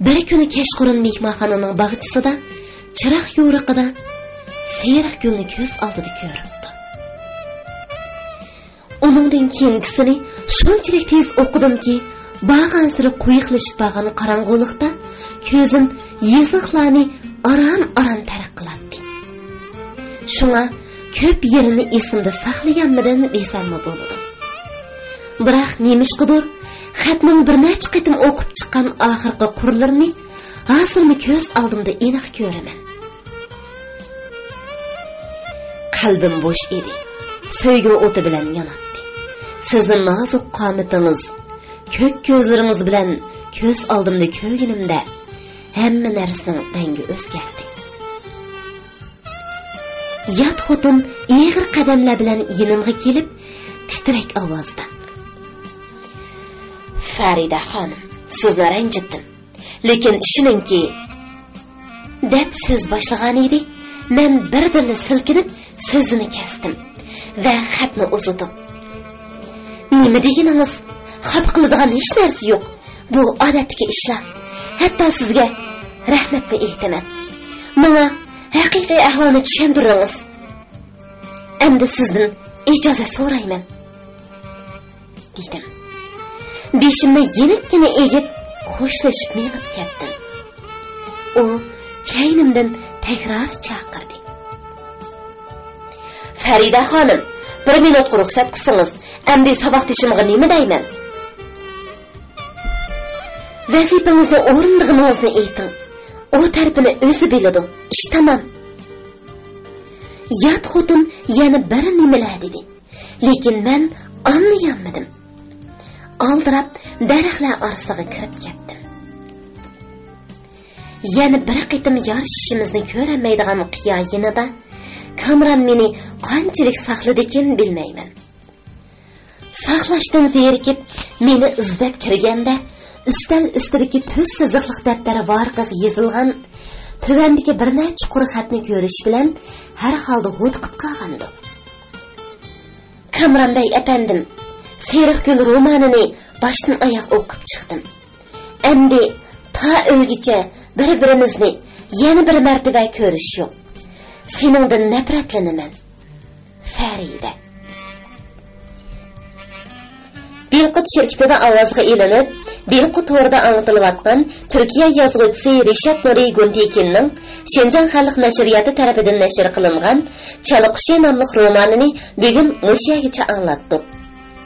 بىر كۈنى كەچقۇرۇن مېھمانخانىنىڭ باغچىسىدا چىراغ يورۇقىدا سېرىق گۈلنى كۆز ئالدىدا كۆرۈپتۇ. ئۇنىڭدىن كېيىنكىسىنى شۇنچىلىك تېز ئوقۇدۇمكى، بارغانسېرى قويۇقلىشىپ بارغان قاراڭغۇلۇقتا كۆزۈم يېزىقلارنى ئاران-ئاران پەرق قىلاتتى. شۇڭا كۆپ يېرىنى ئېسىمدە ساقلىيالمىدىم دېسەممۇ بولىدۇ. بىراق نېمىشقىدۇر، خەتنىڭ بىر نەچچە قېتىم ئوقۇپ چىققان ئاخىرقى قۇرلىرىنى ھازىرمۇ كۆز ئالدىمدا ئېنىق كۆرىمەن. قەلبىم بوش ئىدى. سۆيگۈ ئوتى بىلەن ياناتتى. سىزنىڭ نازۇك قامىتىڭىز، كۆك كۆزلىرىڭىز بىلەن كۆز ئالدىمدا كۆرگىنىمدە، ھەممە نەرسىنىڭ رەڭگى ئۆزگەردى. يات خوتۇن ئېغىر قەدەملەر بىلەن يېنىمغا كېلىپ، تىترەك ئاۋازدا، «فەرىدە خانىم، سىزنى رەنجىتتىم. لېكىن ئىشىنىڭكى» دەپ سۆز باشلىغانىدى، مەن بىردىنلا سىلكىنىپ سۆزىنى كەستىم ۋە خەتنى ئۇزىتىپ، «نېمە دېگىنىڭىز؟ خاپا قىلىدىغان ھېچ نەرسە يوق. بۇ ئادەتتىكى ئىشلار. ھەتتا سىزگە رەھمەتمۇ ئېيتىمەن. ماڭا ھەقىقىي ئەھۋالنى چۈشەندۈرۈڭىز. ئەمدى سىزدىن ئىجازەت سورايمەن.» دېدىم. بېشىمنى يېنىككىنە ئېگىپ، خوشلىشىپ مېڭىپ كەتتىم. ئۇ كەينىمدىن تەكرار چاقىردى. «فەرىدە خانىم، بىر مىنۇتقا رۇخسەت قىلسىڭىز، ئەمدى ساۋاقدىشىمغا نېمە دەيمەن؟» «ۋەزىپىڭىزنى ئورۇندىغىنىڭىزنى ئېيتىڭ. ئۇ تەرىپىنى ئۆزى بىلىدۇ. ئىش تامام.» يات خوتۇن يەنە بىر نېمىلەر دېدى. لېكىن مەن ئاڭلىيالمىدىم. ئالدىراپ دەرەخلەر ئارىسىغا كىرىپ كەتتىم. يەنە بىر قېتىم يارىشىشىمىزنى كۆرەلمەيدىغان قىيا يېنىدا كامران مېنى قانچىلىك ساقلىدىكىن بىلمەيمەن. ساقلاشتىن زېرىكىپ، مېنى ئىزدەپ كىرگەندە، ئۈستەل ئۈستىدىكى تۈز سىزىقلىق دەپتەر ۋارىقىغا يېزىلغان تۆۋەندىكى بىر نەچچە قۇر خەتنى كۆرۈش بىلەن ھەر ھالدا ھودۇقۇپ قالغانىدىم. «كامران بەي ئەپەندىم، سېرىق گۈل رومانىنى باشتىن ئاياغ ئوقۇپ چىقتىم. ئەمدى تا ئۆلگۈچە بىر-بىرىمىزنى يەنە بىر مەرتىۋە كۆرۈش يوق. سېنىڭدىن نەپرەتلىنىمەن. فەرىدە.» دىلقۇت شىركىتىدە ئاۋازغا ئېلىنىپ، دىلقۇت تورىدا ئاڭلىتىلىۋاتقان تۈركىيە يازغۇچىسى رىشات نۇرى گۇنتېكىننىڭ شىنجاڭ خەلق نەشرىياتى تەرىپىدىن نەشر قىلىنغان چالا قۇشى ناملىق رومانىنى بۈگۈن مۇشۇ يەرگىچە ئاڭلاتتۇق.